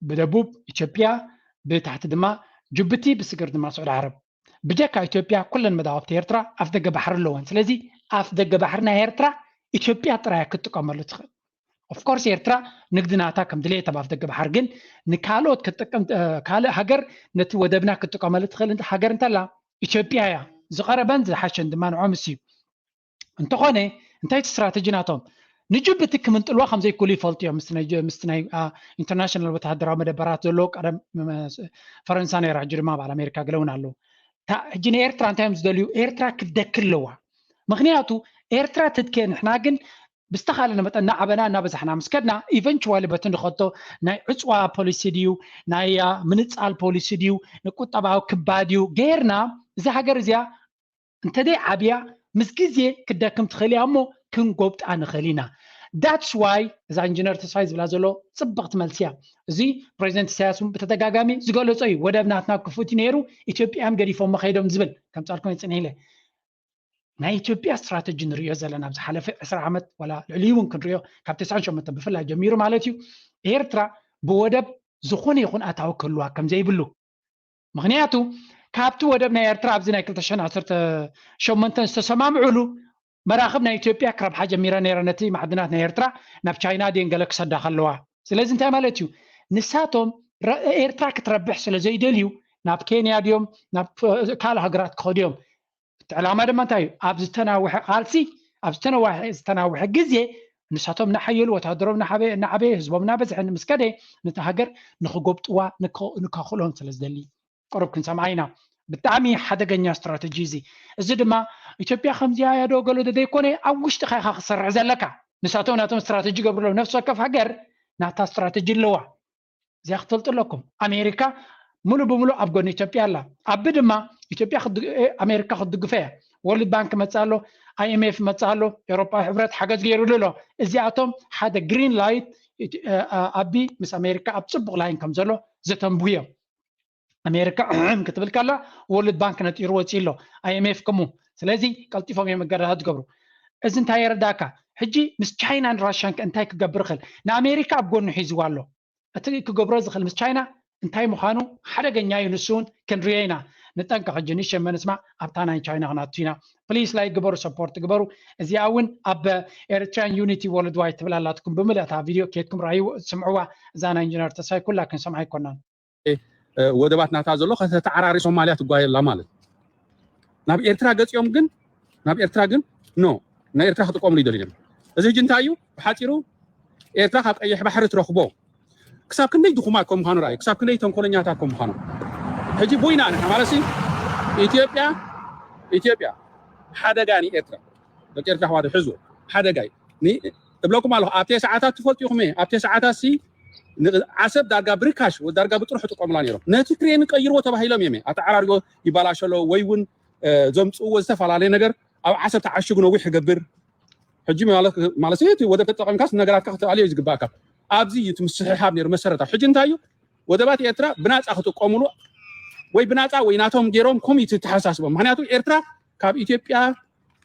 ብደቡብ፣ ኢትዮጵያ ብታሕቲ ድማ ጅቡቲ፣ ብስግር ድማ ስዑድ ዓረብ። ብጀካ ኢትዮጵያ ኩለን መዳውብቲ ኤርትራ ኣፍ ደገ ባሕሪ ኣለወን። ስለዚ ኣፍ ደገ ባሕሪ ናይ ኤርትራ ኢትዮጵያ ጥራያ ክትጥቀመሉ ትኽእል። ኦፍኮርስ ኤርትራ ንግዲ ናታ ከም ድሌት ኣብ ኣፍ ደገ ባሕሪ ግን ንካልኦት ክትጥቀም ካልእ ሃገር ነቲ ወደብና ክትጥቀመሉ ትኽእል ሃገር እንተላ ኢትዮጵያ እያ። ዝቐረበን ዝሓሸን ድማ ንዖምስ እዩ። እንተኾነ እንታይ እቲ ስትራተጂ ናቶም ንጅቡቲ ክምንጥልዋ ከም ዘይክእሉ ይፈልጡ እዮም። ምስቲ ናይ ኢንተርናሽናል ወተሃደራዊ መደበራት ዘለዎ ቀደም ፈረንሳ ነይራ፣ ሕጂ ድማ በዓል ኣሜሪካ ገለ እውን ኣለዉ። ሕጂ ንኤርትራ እንታይ እዮም ዝደልዩ? ኤርትራ ክደኪ ኣለዋ። ምክንያቱ ኤርትራ ትድከ፣ ንሕና ግን ብዝተኻለነ መጠን እናዓበና እናበዛሕና ምስ ከድና ኢቨንቹዋሊ በቲ ንኸቶ ናይ ዕፅዋ ፖሊሲ ድዩ ናይ ምንፃል ፖሊሲ ድዩ ንቁጠባዊ ክባ ድዩ ገይርና እዛ ሃገር እዚኣ እንተደይ ዓብያ ምስ ግዜ ክደክም ትኽእል እያ እሞ ክንጎብጣ ንኽእል ኢና። ዳትስ ዋይ እዛ ኢንጂነር ተስፋይ ዝብላ ዘሎ ፅብቕቲ መልሲ እያ። እዚ ፕሬዚደንት ኢሳያስ እውን ብተደጋጋሚ ዝገለፆ እዩ። ወደብ ናትና ክፉት እዩ ነይሩ፣ ኢትዮጵያ እዮም ገዲፎሞ ከይዶም ዝብል ከምፃልኩም የፅንሕ ኢለ ናይ ኢትዮጵያ ስትራተጂ ንሪኦ ዘለና ኣብዚ ሓለፈ ዕስራ ዓመት ዋላ ልዕሊ እውን ክንሪኦ ካብ ተስዓን ሸሞንተን ብፍላይ ጀሚሩ ማለት እዩ ኤርትራ ብወደብ ዝኾነ ይኹን ኣታዊ ክህልዋ ከም ዘይብሉ ምክንያቱ ካብቲ ወደብ ናይ ኤርትራ ኣብዚ ናይ ክልተ ሽሕን ዓሰርተ ሸሞንተን ዝተሰማምዑሉ መራኽብ ናይ ኢትዮጵያ ክረብሓ ጀሚረ ነረ ነቲ ማዕድናት ናይ ኤርትራ ናብ ቻይና ድየን ገለ ክሰዳ ከለዋ ስለዚ እንታይ ማለት እዩ ንሳቶም ኤርትራ ክትረብሕ ስለ ዘይደልዩ ናብ ኬንያ ድዮም ናብ ካልእ ሃገራት ክኸዱ እዮም እቲ ዕላማ ድማ እንታይ እዩ ኣብ ዝተናውሐ ቃልሲ ኣብ ዝተነዋሐ ዝተናውሐ ግዜ ንሳቶም እናሓየሉ ወታደሮም እናዓበየ ህዝቦም እናበዝሐ ምስ ከደ ነቲ ሃገር ንክጎብጥዋ ንከኽእሎም ስለ ዝደሊ ቅሩብ ክንሰምዓ ኢና ብጣዕሚ ሓደገኛ ስትራተጂ እዚ እዚ ድማ ኢትዮጵያ ከምዚኣ ያዶ ገሎ ዘይኮነ ኣብ ውሽጥኻ ኢኻ ክሰርሕ ዘለካ ንሳቶም ናቶም ስትራተጂ ገብርሎም ነፍሲ ወከፍ ሃገር ናታ ስትራተጂ ኣለዋ እዚኣ ክትፈልጡ ኣለኩም ኣሜሪካ ሙሉ ብሙሉ ኣብ ጎኒ ኢትዮጵያ ኣላ ኣቢ ድማ ኢትዮጵያ ኣሜሪካ ክትድግፈ እያ ወርልድ ባንክ መፅእ ኣሎ ኣይኤምኤፍ መፅእ ኣሎ ኤሮፓ ሕብረት ሓገዝ ገይሩሉ ኣሎ እዚኣቶም ሓደ ግሪን ላይት ኣቢ ምስ ኣሜሪካ ኣብ ፅቡቅ ላይን ከም ዘሎ ዘተንብዩ እዮም ኣሜሪካ ዕም ክትብል ከላ ወርልድ ባንክ ነጢሩ ወፂ ኣሎ ኣይኤምኤፍ ከሙ ስለዚ ቀልጢፎም እዮም እገዳታት ትገብሩ እዚ እንታይ የረዳእካ ሕጂ ምስ ቻይናን ራሽያን እንታይ ክገብር ይኽእል ንኣሜሪካ ኣብ ጎኑ ሒዝዋ ኣሎ እቲ ክገብሮ ዝኽእል ምስ ቻይና እንታይ ምዃኑ ሓደገኛ እዩ ንሱ እውን ክንሪኦ ኢና ንጠንቀቕ ሕጂ ንሸመ ንስማ ኣብታ ናይ ቻይና ክናቱ ኢና ፕሊስ ላይ ግበሩ ሰፖርት ግበሩ እዚኣ እውን ኣብ ኤርትራን ዩኒቲ ወርልድ ዋይድ ትብል ኣላትኩም ብምልእታ ቪድዮ ኬድኩም ራዩ ስምዕዋ እዛ ናይ ኢንጂነር ተስፋይ ኩላ ክንሰምዓ ኣይኮናን ወደባት ናታ ዘሎ ከተተዓራሪ ሶማልያ ትጓየ ኣላ ማለት ናብ ኤርትራ ገፂኦም ግን ናብ ኤርትራ ግን ኖ ናይ ኤርትራ ክጥቀምሉ ይደልዩ እዮም እዚ ሕጂ እንታይ እዩ ብሓፂሩ ኤርትራ ካብ ቀይሕ ባሕሪ ትረኽቦ ክሳብ ክንደይ ድኹማት ከም ምዃኑ ርኣዩ ክሳብ ክንደይ ተንኮለኛታት ከም ምዃኑ ሕጂ ቡይና ንሕና ማለት ኢትዮጵያ ኢትዮጵያ ሓደጋ ንኤርትራ ደቂ ኤርትራ ኣሕዋት ሕዝዎ ሓደጋ እዩ እብለኩም ኣለኹ ኣብ ቴስዓታት ትፈልጡ ኢኹም ኣብ ቴስዓታት ሲ ዓሰብ ዳርጋ ብርካሽ ዳርጋ ብጥሩሕ ይጥቀሙላ ነይሮም ነቲ ክሬን ቀይርዎ ተባሂሎም እዮም ኣተዓራርጎ ይባላሸሎ ወይ እውን ዘምፅእዎ ዝተፈላለየ ነገር ኣብ ዓሰብ ተዓሽጉ ነዊሕ ይገብር ሕጂ ማለት ወደብ ተጠቐምካስ ነገራትካ ክትኣልዮ ዝግባእካ ኣብዚ እዩ እቲ ምስሕሓብ ነይሩ መሰረታዊ ሕጂ እንታይ እዩ ወደባት ኤርትራ ብናፃ ክጥቀሙሉ ወይ ብናፃ ወይ ናቶም ገይሮም ከምኡ እዩ ተሓሳስቦም ምክንያቱ ኤርትራ ካብ ኢትዮጵያ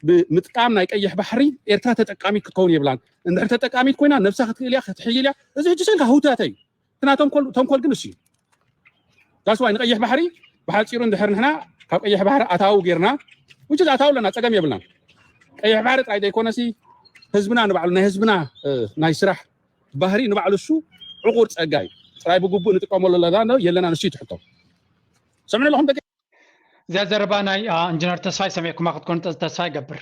ብምጥቃም ናይ ቀይሕ ባሕሪ ኤርትራ ተጠቃሚት ክትከውን የብላን እንድሕር ተጠቃሚት ኮይና ነብሳ ክትክእል እያ ክትሕይል እያ እዚ ሕጂ ሰንካ ህውታተ እዩ ናቶም ተንኮል ግን እሱ እዩ ዳስዋይ ንቀይሕ ባሕሪ ብሓፂሩ እንድሕር ንሕና ካብ ቀይሕ ባሕሪ ኣታዊ ጌርና ውጭ ኣታዊ ኣለና ፀገም የብልናን ቀይሕ ባሕሪ ጥራይ ዘይኮነሲ ህዝብና ንባዕሉ ናይ ህዝብና ናይ ስራሕ ባህሪ ንባዕሉ እሱ ዕቑር ጸጋ እዩ። ጥራይ ብግቡእ ንጥቀመሉ ኣለና የለና ንሱ ይትሕቶ። ሰምዕና ኣለኹም ደቂ እዚኣ ዘረባ ናይ ኢንጂነር ተስፋይ ሰሚዕኩማ ክትኮኑ ተስፋ ይገብር።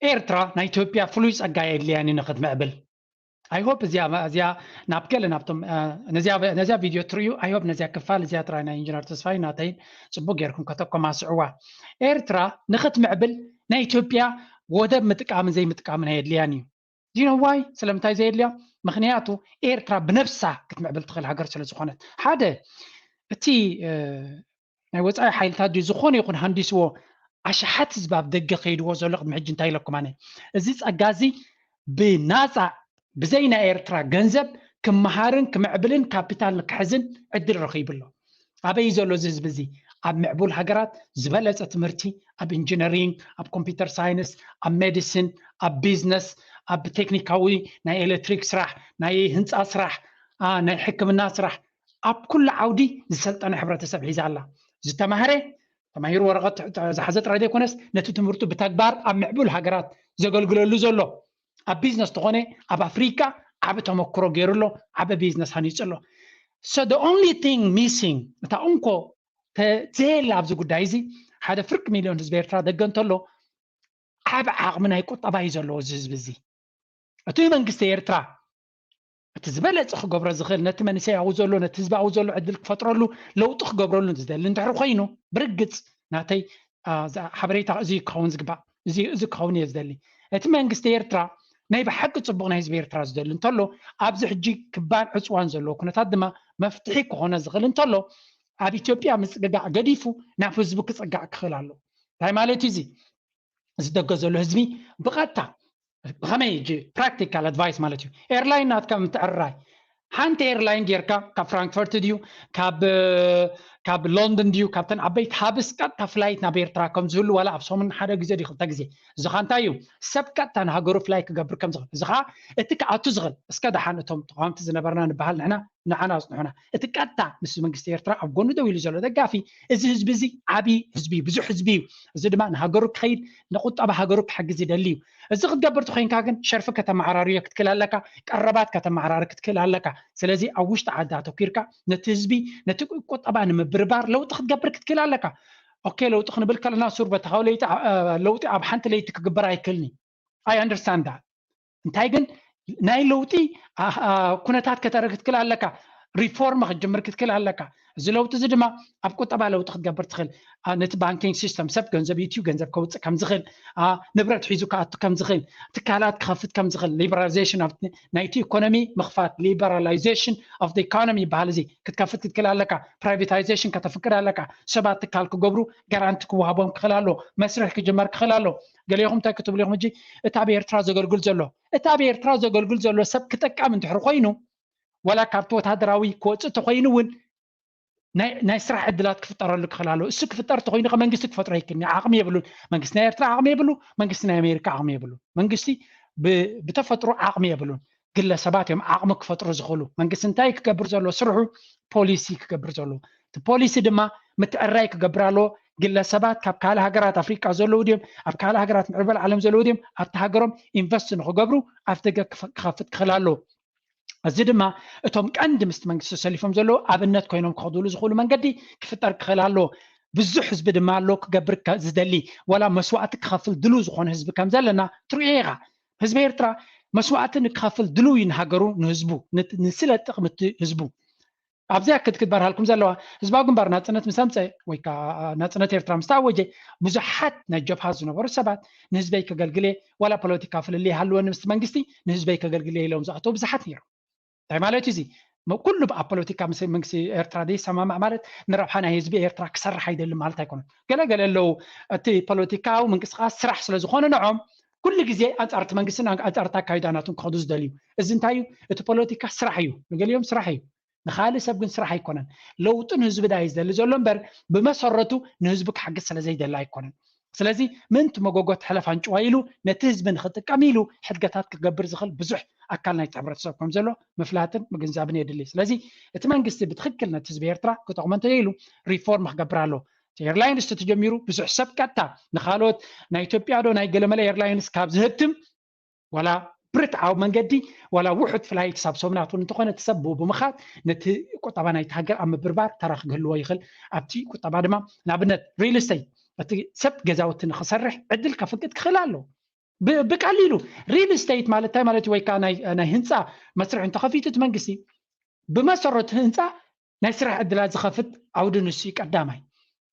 ኤርትራ ናይ ኢትዮጵያ ፍሉይ ጸጋ የድልያን እዩ ንክትምዕብል። I hope እዚኣ እዚኣ ናብ ገለ ናብቶም ነዚያ ቪድዮ ትርእዩ I hope ነዚያ ክፋል እዚኣ ጥራይ ናይ ኢንጂነር ተስፋይ ናተይን ጽቡቅ ጌርኩም ከተኮማስዕዋ። ኤርትራ ንክትምዕብል ናይ ኢትዮጵያ ወደብ ምጥቃምን ዘይምጥቃምን ኣየድልያን እዩ። Do you know why? ስለምንታይ ዘየድልያ? ምክንያቱ ኤርትራ ብነብሳ ክትምዕብል ትኽእል ሃገር ስለ ዝኾነት። ሓደ እቲ ናይ ወፃኢ ሓይልታት ድዩ ዝኾነ ይኹን ሃንዲስዎ ኣሽሓት ህዝቢ ኣብ ደገ ከይድዎ ዘሎ ቅድሚ ሕጂ እንታይ ኢለኩም ኣነ እዚ ጸጋ እዚ ብናፃ ብዘይ ናይ ኤርትራ ገንዘብ ክመሃርን ክምዕብልን ካፒታል ንክሕዝን ዕድል ረኺቡ ኣሎ። ኣበይ ዘሎ እዚ ህዝቢ እዚ? ኣብ ምዕቡል ሃገራት ዝበለፀ ትምህርቲ ኣብ ኢንጂነሪንግ፣ ኣብ ኮምፒውተር ሳይንስ፣ ኣብ ሜዲሲን፣ ኣብ ቢዝነስ፣ ኣብ ቴክኒካዊ ናይ ኤሌክትሪክ ስራሕ፣ ናይ ህንፃ ስራሕ፣ ናይ ሕክምና ስራሕ ኣብ ኩሉ ዓውዲ ዝሰልጠነ ሕብረተሰብ ሒዛ ኣላ። ዝተማህረ ተማሂሩ ወረቐት ዝሓዘ ጥራይ ዘይኮነስ ነቲ ትምህርቱ ብተግባር ኣብ ምዕቡል ሃገራት ዘገልግለሉ ዘሎ ኣብ ቢዝነስ ተኾነ ኣብ ኣፍሪካ ዓቢ ተመክሮ ገይሩ ኣሎ። ዓቢ ቢዝነስ ሃኒፁ ኣሎ። So the only thing missing እታ እንኮ ዘየላ ኣብዚ ጉዳይ እዚ ሓደ ፍርቂ ሚልዮን ህዝቢ ኤርትራ ደገ እንተሎ ዓቢ ዓቕሚ ናይ ቁጠባ እዩ ዘለዎ እዚ ህዝቢ እዚ። እቲ መንግስቲ ኤርትራ እቲ ዝበለፀ ክገብሮ ዝኽእል ነቲ መንእሰይ ኣብኡ ዘሎ ነቲ ህዝቢ ኣብኡ ዘሎ ዕድል ክፈጥረሉ ለውጢ ክገብረሉ ዝደሊ እንድሕር ኮይኑ ብርግፅ ናተይ ሓበሬታ እዚ ክኸውን ዝግባእ እዚ ክኸውን እየ ዝደሊ። እቲ መንግስቲ ኤርትራ ናይ ብሓቂ ፅቡቕ ናይ ህዝቢ ኤርትራ ዝደሊ እንተሎ ኣብዚ ሕጂ ክባን ዕፅዋን ዘለዎ ኩነታት ድማ መፍትሒ ክኾነ ዝኽእል እንተሎ ኣብ ኢትዮጵያ ምፅግጋዕ ገዲፉ ናብ ህዝቡ ክፅጋዕ ክኽእል ኣሎ። እንታይ ማለት እዩ እዚ? እዚ ደገ ዘሎ ህዝቢ ብቐጥታ ብኸመይ ሕጂ ፕራክቲካል ኣድቫይስ ማለት እዩ ኤርላይን ናትካ ምትዕርራይ ሓንቲ ኤርላይን ጌርካ ካብ ፍራንክፈርት ድዩ ካብ ካብ ሎንደን ድዩ ካብተን ዓበይቲ ሃብስ ቀጥታ ፍላይት ናብ ኤርትራ ከም ዝህሉ ዋላ ኣብ ሰሙን ሓደ ግዜ ድዩ ክልተ ግዜ እዚ ኻ እንታይ እዩ ሰብ ቀጥታ ንሃገሩ ፍላይ ክገብር ከም ዝኽእል እዚ ኸዓ እቲ ክኣቱ ዝኽእል እስከ ደሓን እቶም ተቃወምቲ ዝነበርና ንበሃል ንሕና ንዓና ኣጽንሑና። እቲ ቀጥታ ምስ መንግስቲ ኤርትራ ኣብ ጎኑ ደው ኢሉ ዘሎ ደጋፊ፣ እዚ ህዝቢ እዚ ዓቢ ህዝቢ እዩ፣ ብዙሕ ህዝቢ እዩ። እዚ ድማ ንሃገሩ ክኸይድ፣ ንቁጠባ ሃገሩ ክሕግዝ ይደሊ እዩ። እዚ ክትገብር ተኾይንካ ግን ሸርፊ ከተመዓራርዮ ክትክእል ኣለካ፣ ቀረባት ከተመዓራሪ ክትክእል ኣለካ። ስለዚ ኣብ ውሽጢ ዓዲ ኣተኲርካ ነቲ ህዝቢ ነቲ ቁጠባ ንምብርባር ለውጢ ክትገብር ክትክእል ኣለካ። ኦኬ ለውጢ ክንብል ከለና ሱር በተኻዊ ለውጢ ኣብ ሓንቲ ለይቲ ክግበር ኣይክእልን እዩ። I understand that። እንታይ ግን ናይ ለውጢ ኩነታት ከተርኢ ክትክእል ኣለካ፣ ሪፎርም ክትጅምር ክትክእል ኣለካ። እዚ ለውጢ እዚ ድማ ኣብ ቁጠባ ለውጢ ክትገብር ትኽእል። ነቲ ባንኪንግ ሲስተም ሰብ ገንዘብ ኢትዩ ገንዘብ ከውፅእ ከም ዝኽእል፣ ንብረት ሒዙ ክኣቱ ከም ዝኽእል፣ ትካላት ክኸፍት ከም ዝኽእል፣ ሊበራላይዜሽን ናይቲ ኢኮኖሚ ምኽፋት፣ liberalization of the economy ይበሃል። እዚ ክትከፍት ክትክእል ኣለካ። ፕራይቬታይዜሽን ከተፍቅድ ኣለካ። ሰባት ትካል ክገብሩ ጋራንቲ ክወሃቦም ክኽእል ኣሎ። መስርሕ ክጅመር ክኽእል ኣሎ። ገሊኹም እንታይ ክትብሉ ኢኹም ሕጂ እቲ ኣብ ኤርትራ ዘገልግል ዘሎ እቲ ኣብ ኤርትራ ዘገልግል ዘሎ ሰብ ክጥቀም እንድሕር ኮይኑ ዋላ ካብቲ ወታደራዊ ክወፅእ ተኮይኑ እውን ናይ ስራሕ ዕድላት ክፍጠረሉ ክኽእል ኣሎ። እሱ ክፍጠር ተኮይኑ ከ መንግስቲ ክፈጥሮ ይክእል ዓቕሚ የብሉን። መንግስቲ ናይ ኤርትራ ዓቕሚ የብሉ፣ መንግስቲ ናይ ኣሜሪካ ዓቕሚ የብሉ። መንግስቲ ብተፈጥሮ ዓቕሚ የብሉን። ግለሰባት እዮም ዓቕሚ ክፈጥሩ ዝኽእሉ። መንግስቲ እንታይ ክገብር ዘሎ ስርሑ ፖሊሲ ክገብር ዘሎ እቲ ፖሊሲ ድማ ምትዕራይ ክገብር ኣለዎ። ግለሰባት ካብ ካልእ ሃገራት ኣፍሪቃ ዘለዉ ድዮም ኣብ ካልእ ሃገራት ምዕበል ዓለም ዘለዉ ድዮም ኣብቲ ሃገሮም ኢንቨስት ንክገብሩ ኣፍ ደገ ክኸፍት ክኽእል ኣለዎ። እዚ ድማ እቶም ቀንዲ ምስቲ መንግስቲ ተሰሊፎም ዘለዉ ኣብነት ኮይኖም ክኸድሉ ዝኽእሉ መንገዲ ክፍጠር ክኽእል ኣለዎ። ብዙሕ ህዝቢ ድማ ኣሎ ክገብር ዝደሊ ዋላ መስዋእቲ ክኸፍል ድሉ ዝኾነ ህዝቢ ከም ዘለና ትርእዮ ኢኻ። ህዝቢ ኤርትራ መስዋእቲ ንክኸፍል ድሉ እዩ ንሃገሩ ንህዝቡ ንስለ ጥቕምቲ ህዝቡ። ኣብዚኣ ክትክትበርሃልኩም ዘለዋ ህዝባዊ ግንባር ናፅነት ምስ ኣምፀ ወይ ከዓ ናፅነት ኤርትራ ምስ ተኣወጀ ብዙሓት ናይ ጀብሃ ዝነበሩ ሰባት ንህዝበይ ከገልግል እየ ዋላ ፖለቲካ ፍልልይ ይሃልወኒ ምስቲ መንግስቲ ንህዝበይ ከገልግል እየ ኢሎም ዝኣተው ብዙሓት ነይሮም። እንታይ ማለት እዩ እዚ? ኩሉ ኣብ ፖለቲካ ምስ መንግስቲ ኤርትራ ዘይሰማማዕ ማለት ንረብሓ ናይ ህዝቢ ኤርትራ ክሰርሕ ኣይደልን ማለት ኣይኮነን። ገለ ገለ ኣለዉ እቲ ፖለቲካዊ ምንቅስቃስ ስራሕ ስለ ዝኾነ ንዖም ኩሉ ግዜ ኣንጻርቲ መንግስትን ኣንጻርቲ ኣካይዳ ናቱን ክኸዱ ዝደልዩ። እዚ እንታይ እዩ? እቲ ፖለቲካ ስራሕ እዩ። ንገሊኦም ስራሕ እዩ። ንኻልእ ሰብ ግን ስራሕ ኣይኮነን። ለውጢ ንህዝቢ ዳዩ ዝደሊ ዘሎ እምበር ብመሰረቱ ንህዝቢ ክሓግዝ ስለ ዘይደሊ ኣይኮነን። ስለዚ ምእንቲ መጎጎ ትሕለፍ ኣንጭዋ ኢሉ ነቲ ህዝቢ ንኽጥቀም ኢሉ ሕድገታት ክገብር ዝኽእል ብዙሕ ኣካል ናይቲ ሕብረተሰብ ከም ዘሎ ምፍላጥን ምግንዛብን የድሊ። ስለዚ እቲ መንግስቲ ብትኽክል ነቲ ህዝቢ ኤርትራ ክጠቕሞ እንተኢሉ ሪፎርም ክገብር ኣለዎ። ኤርላይንስ ተጀሚሩ ብዙሕ ሰብ ቀጥታ ንኻልኦት ናይ ኢትዮጵያ ዶ ናይ ገለመለ ኤርላይንስ ካብ ዝህብትም ዋላ ብርትዓዊ መንገዲ ዋላ ውሑድ ፍላይ ክሳብ ሰሙናት እውን እንተኾነ እቲ ሰብ ብኡ ብምኻድ ነቲ ቁጠባ ናይቲ ሃገር ኣብ ምብርባር ተራ ክህልዎ ይኽእል። ኣብቲ ቁጠባ ድማ ንኣብነት ሪል ስቴት እቲ ሰብ ገዛውቲ ንክሰርሕ ዕድል ከፍቅድ ክኽእል ኣለዎ። ብቀሊሉ ሪል ስቴት ማለት እንታይ ማለት እዩ? ወይ ከዓ ናይ ህንፃ መስርሒ እንተኸፊቱ እቲ መንግስቲ ብመሰረቱ ህንፃ ናይ ስራሕ ዕድላት ዝኸፍት ዓውዲ ንሱ እዩ ቀዳማይ።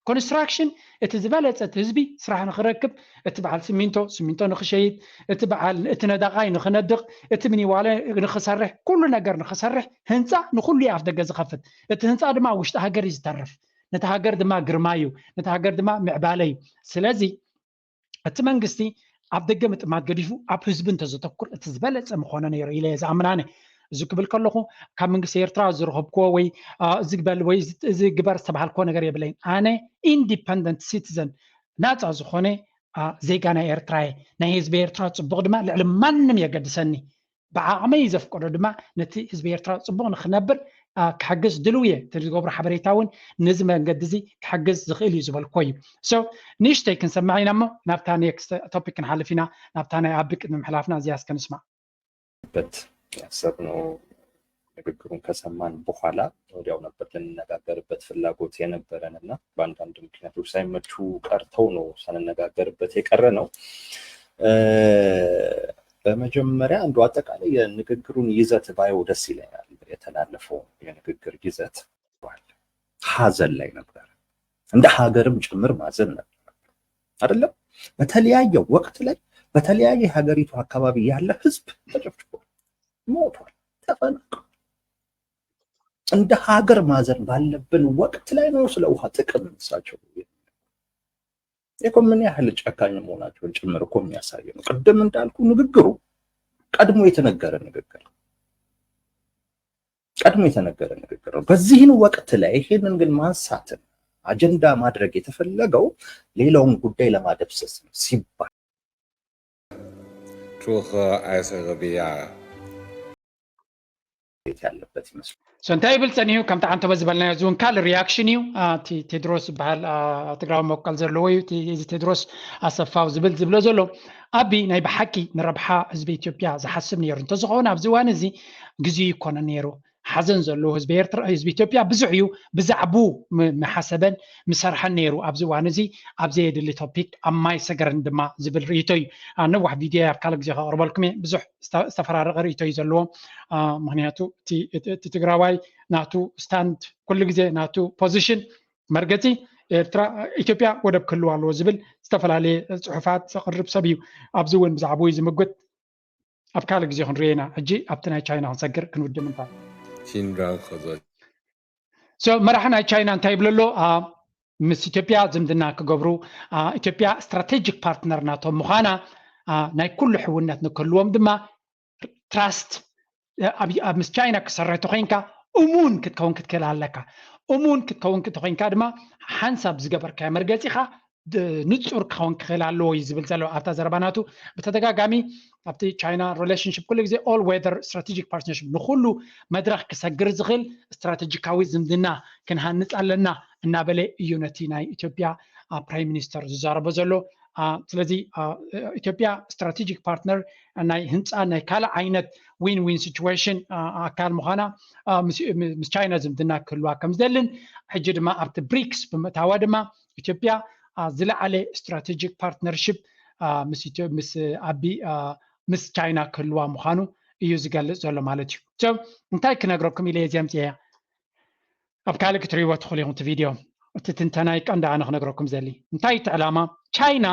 ኮንስትራክሽን እቲ ዝበለፀ እቲ ህዝቢ ስራሕ ንክረክብ፣ እቲ በዓል ሲሚንቶ ሲሚንቶ ንክሸይጥ፣ እቲ በዓል እቲ ነዳቃይ ንክነድቕ፣ እቲ ሚኒዋለ ንክሰርሕ፣ ኩሉ ነገር ንክሰርሕ ህንፃ ንኩሉ እዩ ኣፍ ደገ ዝኸፍት። እቲ ህንፃ ድማ ኣብ ውሽጢ ሃገር እዩ ዝተርፍ። ነቲ ሃገር ድማ ግርማ እዩ፣ ነቲ ሃገር ድማ ምዕባለ እዩ። ስለዚ እቲ መንግስቲ ኣብ ደገ ምጥማት ገዲፉ ኣብ ህዝቢ እንተዘተኩር እቲ ዝበለፀ ምኾነ ነይሩ ኢለ እየ ዝኣምን ኣነ። እዚ ክብል ከለኹ ካብ መንግስቲ ኤርትራ ዝረኸብክዎ ወይ እዚ ግበል ወይ እዚ ግበር ዝተባሃልክዎ ነገር የብለይን። ኣነ ኢንዲፐንደንት ሲቲዘን ናፃ ዝኾነ ዜጋ ናይ ኤርትራ እየ። ናይ ህዝቢ ኤርትራ ፅቡቕ ድማ ልዕሊ ማንም የገድሰኒ። ብዓቕመይ ዘፍቀዶ ድማ ነቲ ህዝቢ ኤርትራ ፅቡቕ ንክነብር ክሕግዝ ድልው እየ። እቲ ዝገብሮ ሓበሬታ እውን ነዚ መንገዲ እዚ ክሕግዝ ዝኽእል እዩ ዝበልክዎ እዩ። ንእሽተይ ክንሰምዕ ኢና እሞ ናብታ ኔክስት ቶፒክ ክንሓልፍ ኢና። ናብታ ናይ ኣቢ ቅድሚ ምሕላፍና እዚያስ ከንስማዕ። በት ያሰብነው ንግግሩን ከሰማን በኋላ ወዲያው ነበር ልንነጋገርበት ፍላጎት የነበረን እና በአንዳንድ ምክንያቶች ሳይመቹ ቀርተው ነው ሳንነጋገርበት የቀረ ነው። በመጀመሪያ እንደው አጠቃላይ የንግግሩን ይዘት ባየው ደስ ይለኛል። የተላለፈው የንግግር ይዘት ሀዘን ላይ ነበር፣ እንደ ሀገርም ጭምር ማዘን ነበር አይደለም። በተለያየ ወቅት ላይ በተለያየ የሀገሪቱ አካባቢ ያለ ህዝብ ተጨፍጭፎ ሞቷል፣ ተፈናቅሏል። እንደ ሀገር ማዘን ባለብን ወቅት ላይ ነው ስለ ውሃ ጥቅም እሳቸው እኮ ምን ያህል ጨካኝ መሆናቸውን ጭምር እኮ የሚያሳይ ነው። ቅድም እንዳልኩ ንግግሩ ቀድሞ የተነገረ ንግግር ቀድሞ የተነገረ ንግግር ነው። በዚህን ወቅት ላይ ይሄንን ግን ማንሳትን አጀንዳ ማድረግ የተፈለገው ሌላውን ጉዳይ ለማደብሰስ ነው ሲባል ቹኸ ኣይሰገድያ ቤት ያለበት ይመስሉ። So እንታይ ይብል ፀኒሁ? ከምቲ ዓንተበ ዝበልናዮ እዚ እውን ካልእ ሪያክሽን እዩ። ቴድሮስ ዝበሃል ትግራዊ መብቀል ዘለዎ እዩ። እዚ ቴድሮስ ኣሰፋው ዝብል ዝብሎ ዘሎ ኣቢ ናይ ብሓቂ ንረብሓ ህዝቢ ኢትዮጵያ ዝሓስብ ነይሩ እንተዝኸውን ኣብዚ እዋን እዚ ግዜ ይኮነ ነይሩ። ሓዘን ዘለዎ ህዝቢ ኤርትራ ህዝቢ ኢትዮጵያ ብዙሕ እዩ። ብዛዕቡ ምሓሰበን ምሰርሐን ነይሩ። ኣብዚ እዋን እዚ ኣብ ዘየድሊ ቶፒክ ኣብ ማይ ሰገረን ድማ ዝብል ርእይቶ እዩ። ነዋሕ ቪድዮ ኣብ ካልእ ግዜ ከቕርበልኩም እየ። ብዙሕ ዝተፈራረቐ ርእይቶ እዩ ዘለዎ። ምክንያቱ እቲ ትግራዋይ ናቱ ስታንድ ኩሉ ግዜ ናቱ ፖዚሽን መርገፂ ኤርትራ ኢትዮጵያ ወደብ ክህልዋ ኣለዎ ዝብል ዝተፈላለየ ፅሑፋት ዘቕርብ ሰብ እዩ። ኣብዚ እውን ብዛዕባኡ ዝምጉት ኣብ ካልእ ግዜ ክንሪኦ ኢና። ሕጂ ኣብቲ ናይ ቻይና ክንሰግር ክንውድም እንታይ ቺንራን ከዘ so መራሒ ናይ ቻይና እንታይ ይብሎ ኣሎ? ምስ ኢትዮጵያ ዝምድና ክገብሩ ኢትዮጵያ ስትራቴጂክ ፓርትነር ናቶም ምዃና ናይ ኩሉ ሕውነት ንክህልዎም ድማ ትራስት ምስ ቻይና ክሰርሕ ተኮይንካ እሙን ክትከውን ክትክእል ኣለካ። እሙን ክትከውን ተኮይንካ ድማ ሓንሳብ ዝገበርካዮ መርገፂኻ ንፁር ክኸውን ክኽእል ኣለዎ እዩ ዝብል ዘሎ ኣብታ ዘረባ ናቱ። ብተደጋጋሚ ኣብቲ ቻይና ሪሌሽንሽፕ ኩሉ ግዜ ኦል ዌዘር ስትራቴጂክ ፓርትነርሽፕ ንኩሉ መድረኽ ክሰግር ዝኽእል ስትራቴጂካዊ ዝምድና ክንሃንፅ ኣለና እናበለ እዩ ነቲ ናይ ኢትዮጵያ ፕራይም ሚኒስተር ዝዛረቦ ዘሎ። ስለዚ ኢትዮጵያ ስትራቴጂክ ፓርትነር ናይ ህንፃ ናይ ካልእ ዓይነት ዊን ዊን ሲቹዌሽን ኣካል ምዃና ምስ ቻይና ዝምድና ክህልዋ ከም ዝደልን ሕጂ ድማ ኣብቲ ብሪክስ ብምእታዋ ድማ ኢትዮጵያ ዝለዓለ ስትራቴጂክ ፓርትነርሽፕ ምስ ኣቢ ምስ ቻይና ክህልዋ ምዃኑ እዩ ዝገልፅ ዘሎ ማለት እዩ። እንታይ ክነግረኩም ኢለ እየ ዘምፅኤያ። ኣብ ካልእ ክትርእይዎ ትኽእሉ ኢኹም እቲ ቪድዮ። እቲ ትንተናይ ቀንዲ ኣነ ክነግረኩም ዘሊ እንታይ እቲ ዕላማ? ቻይና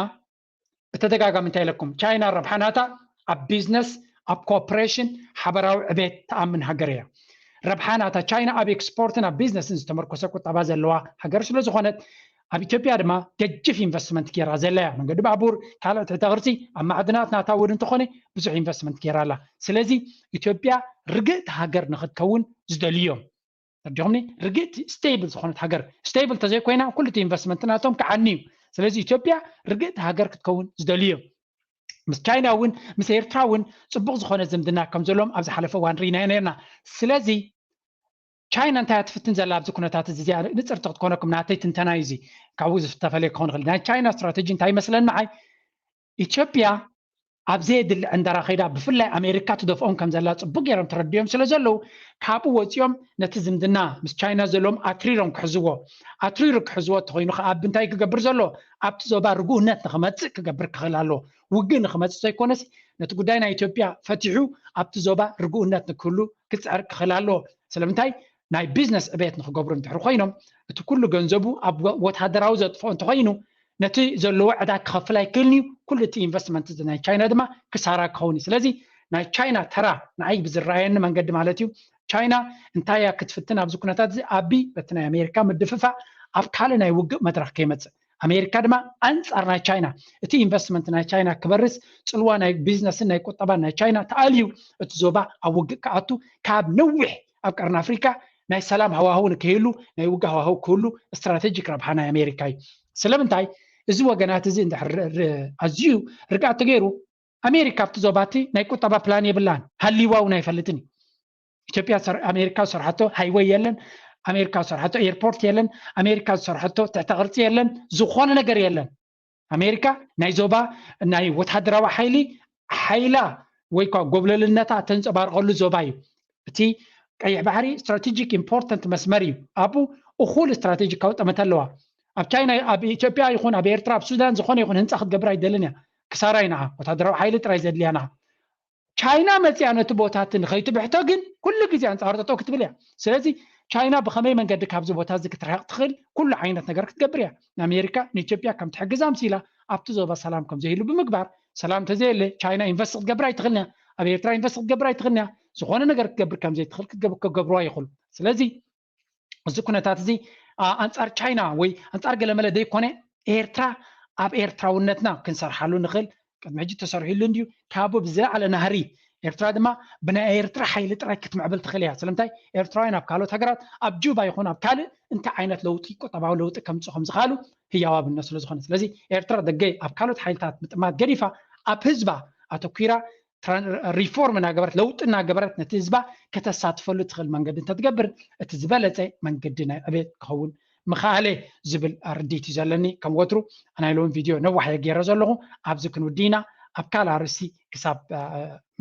ብተደጋጋሚ እንታይ ኢለኩም? ቻይና ረብሓ ናታ ኣብ ቢዝነስ ኣብ ኮኦፕሬሽን ሓበራዊ ዕቤት ትኣምን ሃገር እያ። ረብሓ ናታ ቻይና ኣብ ኤክስፖርትን ኣብ ቢዝነስን ዝተመርኮሰ ቁጠባ ዘለዋ ሃገር ስለ ዝኾነት ኣብ ኢትዮጵያ ድማ ገጅፍ ኢንቨስትመንት ገይራ ዘላ እያ። መንገዲ ባቡር፣ ካልኦት ትሕተ ቅርፂ፣ ኣብ ማዕድናት ናታ እውን እንተኾነ ብዙሕ ኢንቨስትመንት ገይራ ኣላ። ስለዚ ኢትዮጵያ ርግእቲ ሃገር ንክትከውን ዝደልዮም ተረዲኹምኒ? ርግእቲ ስቴብል ዝኾነት ሃገር ስቴብል ተዘይኮይና ኩሉ ኢንቨስትመንት ናቶም ክዓኒ እዩ። ስለዚ ኢትዮጵያ ርግእቲ ሃገር ክትከውን ዝደልዮም ምስ ቻይና እውን ምስ ኤርትራ እውን ፅቡቕ ዝኾነ ዝምድና ከም ዘለዎም ኣብ ዝሓለፈ እዋን ርኢና ነርና። ስለዚ ቻይና እንታይ ትፍትን ዘላ ኣብዚ ኩነታት እዚ እዚኣ ንፅርቲ ክትኮነኩም ናተይ ትንተና እዩ። እዚ ካብኡ ዝተፈለየ ክኸውን ይኽእል። ናይ ቻይና ስትራቴጂ እንታይ ይመስለኒ ንዓይ ኢትዮጵያ ኣብ ዘየድሊ ዕንደራ ከይዳ ብፍላይ ኣሜሪካ ትደፍኦም ከም ዘላ ፅቡቅ ገይሮም ተረዲኦም ስለ ዘለዉ ካብኡ ወፂኦም ነቲ ዝምድና ምስ ቻይና ዘለዎም ኣትሪሮም ክሕዝዎ ኣትሪሩ ክሕዝዎ ተኮይኑ ከዓ ኣብ እንታይ ክገብር ዘሎ ኣብቲ ዞባ ርጉእነት ንክመፅእ ክገብር ክኽእል ኣለዎ። ውግእ ንክመፅእ ዘይኮነስ ነቲ ጉዳይ ናይ ኢትዮጵያ ፈቲሑ ኣብቲ ዞባ ርጉእነት ንክህሉ ክፅዕር ክኽእል ኣለዎ። ስለምንታይ ናይ ቢዝነስ ዕቤት ንክገብሩ እንድሕር ኮይኖም እቲ ኩሉ ገንዘቡ ኣብ ወታደራዊ ዘጥፍኦ እንተኮይኑ ነቲ ዘለዎ ዕዳ ክኸፍል ኣይክእልን እዩ። ኩሉ እቲ ኢንቨስትመንት ናይ ቻይና ድማ ክሳራ ክኸውን እዩ። ስለዚ ናይ ቻይና ተራ ንዓይ ብዝረኣየኒ መንገዲ ማለት እዩ ቻይና እንታይ እያ ክትፍትን ኣብዚ ኩነታት እዚ ኣቢ በቲ ናይ ኣሜሪካ ምድፍፋእ ኣብ ካልእ ናይ ውግእ መድረክ ከይመፅእ ኣሜሪካ ድማ ኣንፃር ናይ ቻይና እቲ ኢንቨስትመንት ናይ ቻይና ክበርስ ፅልዋ ናይ ቢዝነስን ናይ ቁጠባን ናይ ቻይና ተኣልዩ እቲ ዞባ ኣብ ውግእ ክኣቱ ካብ ነዊሕ ኣብ ቀርኒ ኣፍሪካ ናይ ሰላም ሃዋህው ንክህሉ ናይ ውግእ ሃዋህው ክህሉ ስትራቴጂክ ረብሓ ናይ ኣሜሪካ እዩ። ስለምንታይ እዚ ወገናት እዚ እንድሕር ኣዝዩ ርግኣት ተገይሩ ኣሜሪካ ኣብቲ ዞባቲ ናይ ቁጠባ ፕላን የብላን ሃሊዋ እውን ኣይፈልጥን እዩ። ኢትዮጵያ ኣሜሪካ ዝሰርሐቶ ሃይወይ የለን፣ ኣሜሪካ ዝሰርሐቶ ኤርፖርት የለን፣ ኣሜሪካ ዝሰርሐቶ ትሕተ ቅርፂ የለን፣ ዝኾነ ነገር የለን። ኣሜሪካ ናይ ዞባ ናይ ወታደራዊ ሓይሊ ሓይላ ወይ ከዓ ጎብለልነታ ተንፀባርቀሉ ዞባ እዩ። እቲ ቀይሕ ባሕሪ ስትራቴጂክ ኢምፖርተንት መስመር እዩ። ኣብኡ እኹል ስትራቴጂካዊ ጠመተ ኣለዋ። ኣብ ቻይና ኣብ ኢትዮጵያ ይኹን ኣብ ኤርትራ ኣብ ሱዳን ዝኾነ ይኹን ህንፃ ክትገብር ኣይደልን እያ። ክሳራ እዩ ንዓ ወታደራዊ ሓይሊ ጥራይ ዘድልያ ንዓ። ቻይና መፅያ ነቲ ቦታ እቲ ንኸይትብሕቶ ግን ኩሉ ግዜ ኣንፃር ጠጠው ክትብል እያ። ስለዚ ቻይና ብኸመይ መንገዲ ካብዚ ቦታ እዚ ክትርሕቕ ትኽእል ኩሉ ዓይነት ነገር ክትገብር እያ። ንኣሜሪካ ንኢትዮጵያ ከም ትሕግዛ ኣምሲላ ኣብቲ ዞባ ሰላም ከም ዘይህሉ ብምግባር ሰላም እንተዘየለ ቻይና ኢንቨስት ክትገብር ኣይትኽእልን እያ። ኣብ ኤርትራ ኢንቨስት ክትገብር ኣይትኽእልን እያ። ዝኾነ ነገር ክትገብር ከም ዘይትኽእል ክትገብርዋ ይኽእሉ። ስለዚ እዚ ኩነታት እዚ ኣንፃር ቻይና ወይ ኣንፃር ገለመለ ዘይኮነ ኤርትራ ኣብ ኤርትራውነትና ክንሰርሓሉ ንኽእል ቅድሚ ሕጂ ተሰሪሕሉ እንድዩ ካብኡ ብዝለዓለ ናህሪ ኤርትራ ድማ ብናይ ኤርትራ ሓይሊ ጥራይ ክትምዕብል ትኽእል እያ። ስለምንታይ ኤርትራውያን ኣብ ካልኦት ሃገራት ኣብ ጁባ ይኹን ኣብ ካልእ እንታይ ዓይነት ለውጢ ቁጠባዊ ለውጢ ከምፅኡ ከምዝኽኣሉ ህያው ኣብነት ስለዝኾነ ስለዚ ኤርትራ ደገ ኣብ ካልኦት ሓይልታት ምጥማት ገዲፋ ኣብ ህዝባ ኣተኲራ ሪፎርም እናገበረት ለውጢ እናገበረት ነቲ ህዝባ ከተሳትፈሉ ትኽእል መንገዲ እንተትገብር እቲ ዝበለፀ መንገዲ ናይ ዕቤት ክኸውን ምኽኣለ ዝብል ርድኢት እዩ ዘለኒ። ከም ወትሩ ናይ ሎሚ ቪድዮ ነዋሕ እየ ገይረ ዘለኹ። ኣብዚ ክንውዲ ኢና። ኣብ ካልእ ኣርእስቲ ክሳብ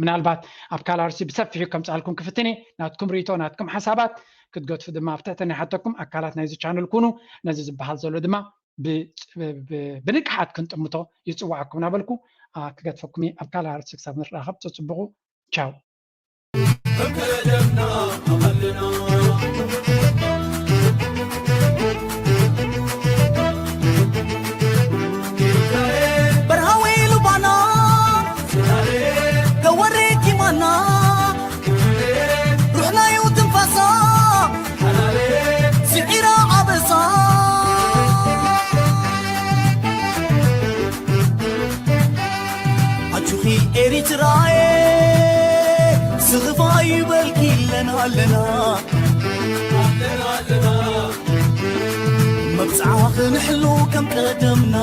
ምናልባት ኣብ ካልእ ኣርእስቲ ብሰፊሑ ከምፅኣልኩም ክፍትን እየ። ናትኩም ርእይቶ ናትኩም ሓሳባት ክትገድፉ ድማ ኣብ ትሕትና ይሓተኩም። ኣካላት ናይዚ ቻነል ኩኑ። ነዚ ዝበሃል ዘሎ ድማ ብንቅሓት ክንጥምቶ ይፅዋዓኩም እናበልኩ ክገድፈኩም እየ። ኣብ ካልእ ኣርእስቲ ክሳብ ንራኸብ ተፅብቑ። ቻው። በርሃዊ ሉባና ተወሬኪማና ሩሕናዩ ትንፋሳ ስዒራ ኣበሳ ኣጆኺ ኤሪትራየ ስኽፋ ይበልኪ ኣለና ኣለና መብጽዓ ክንሕሉ ከም ቀደምና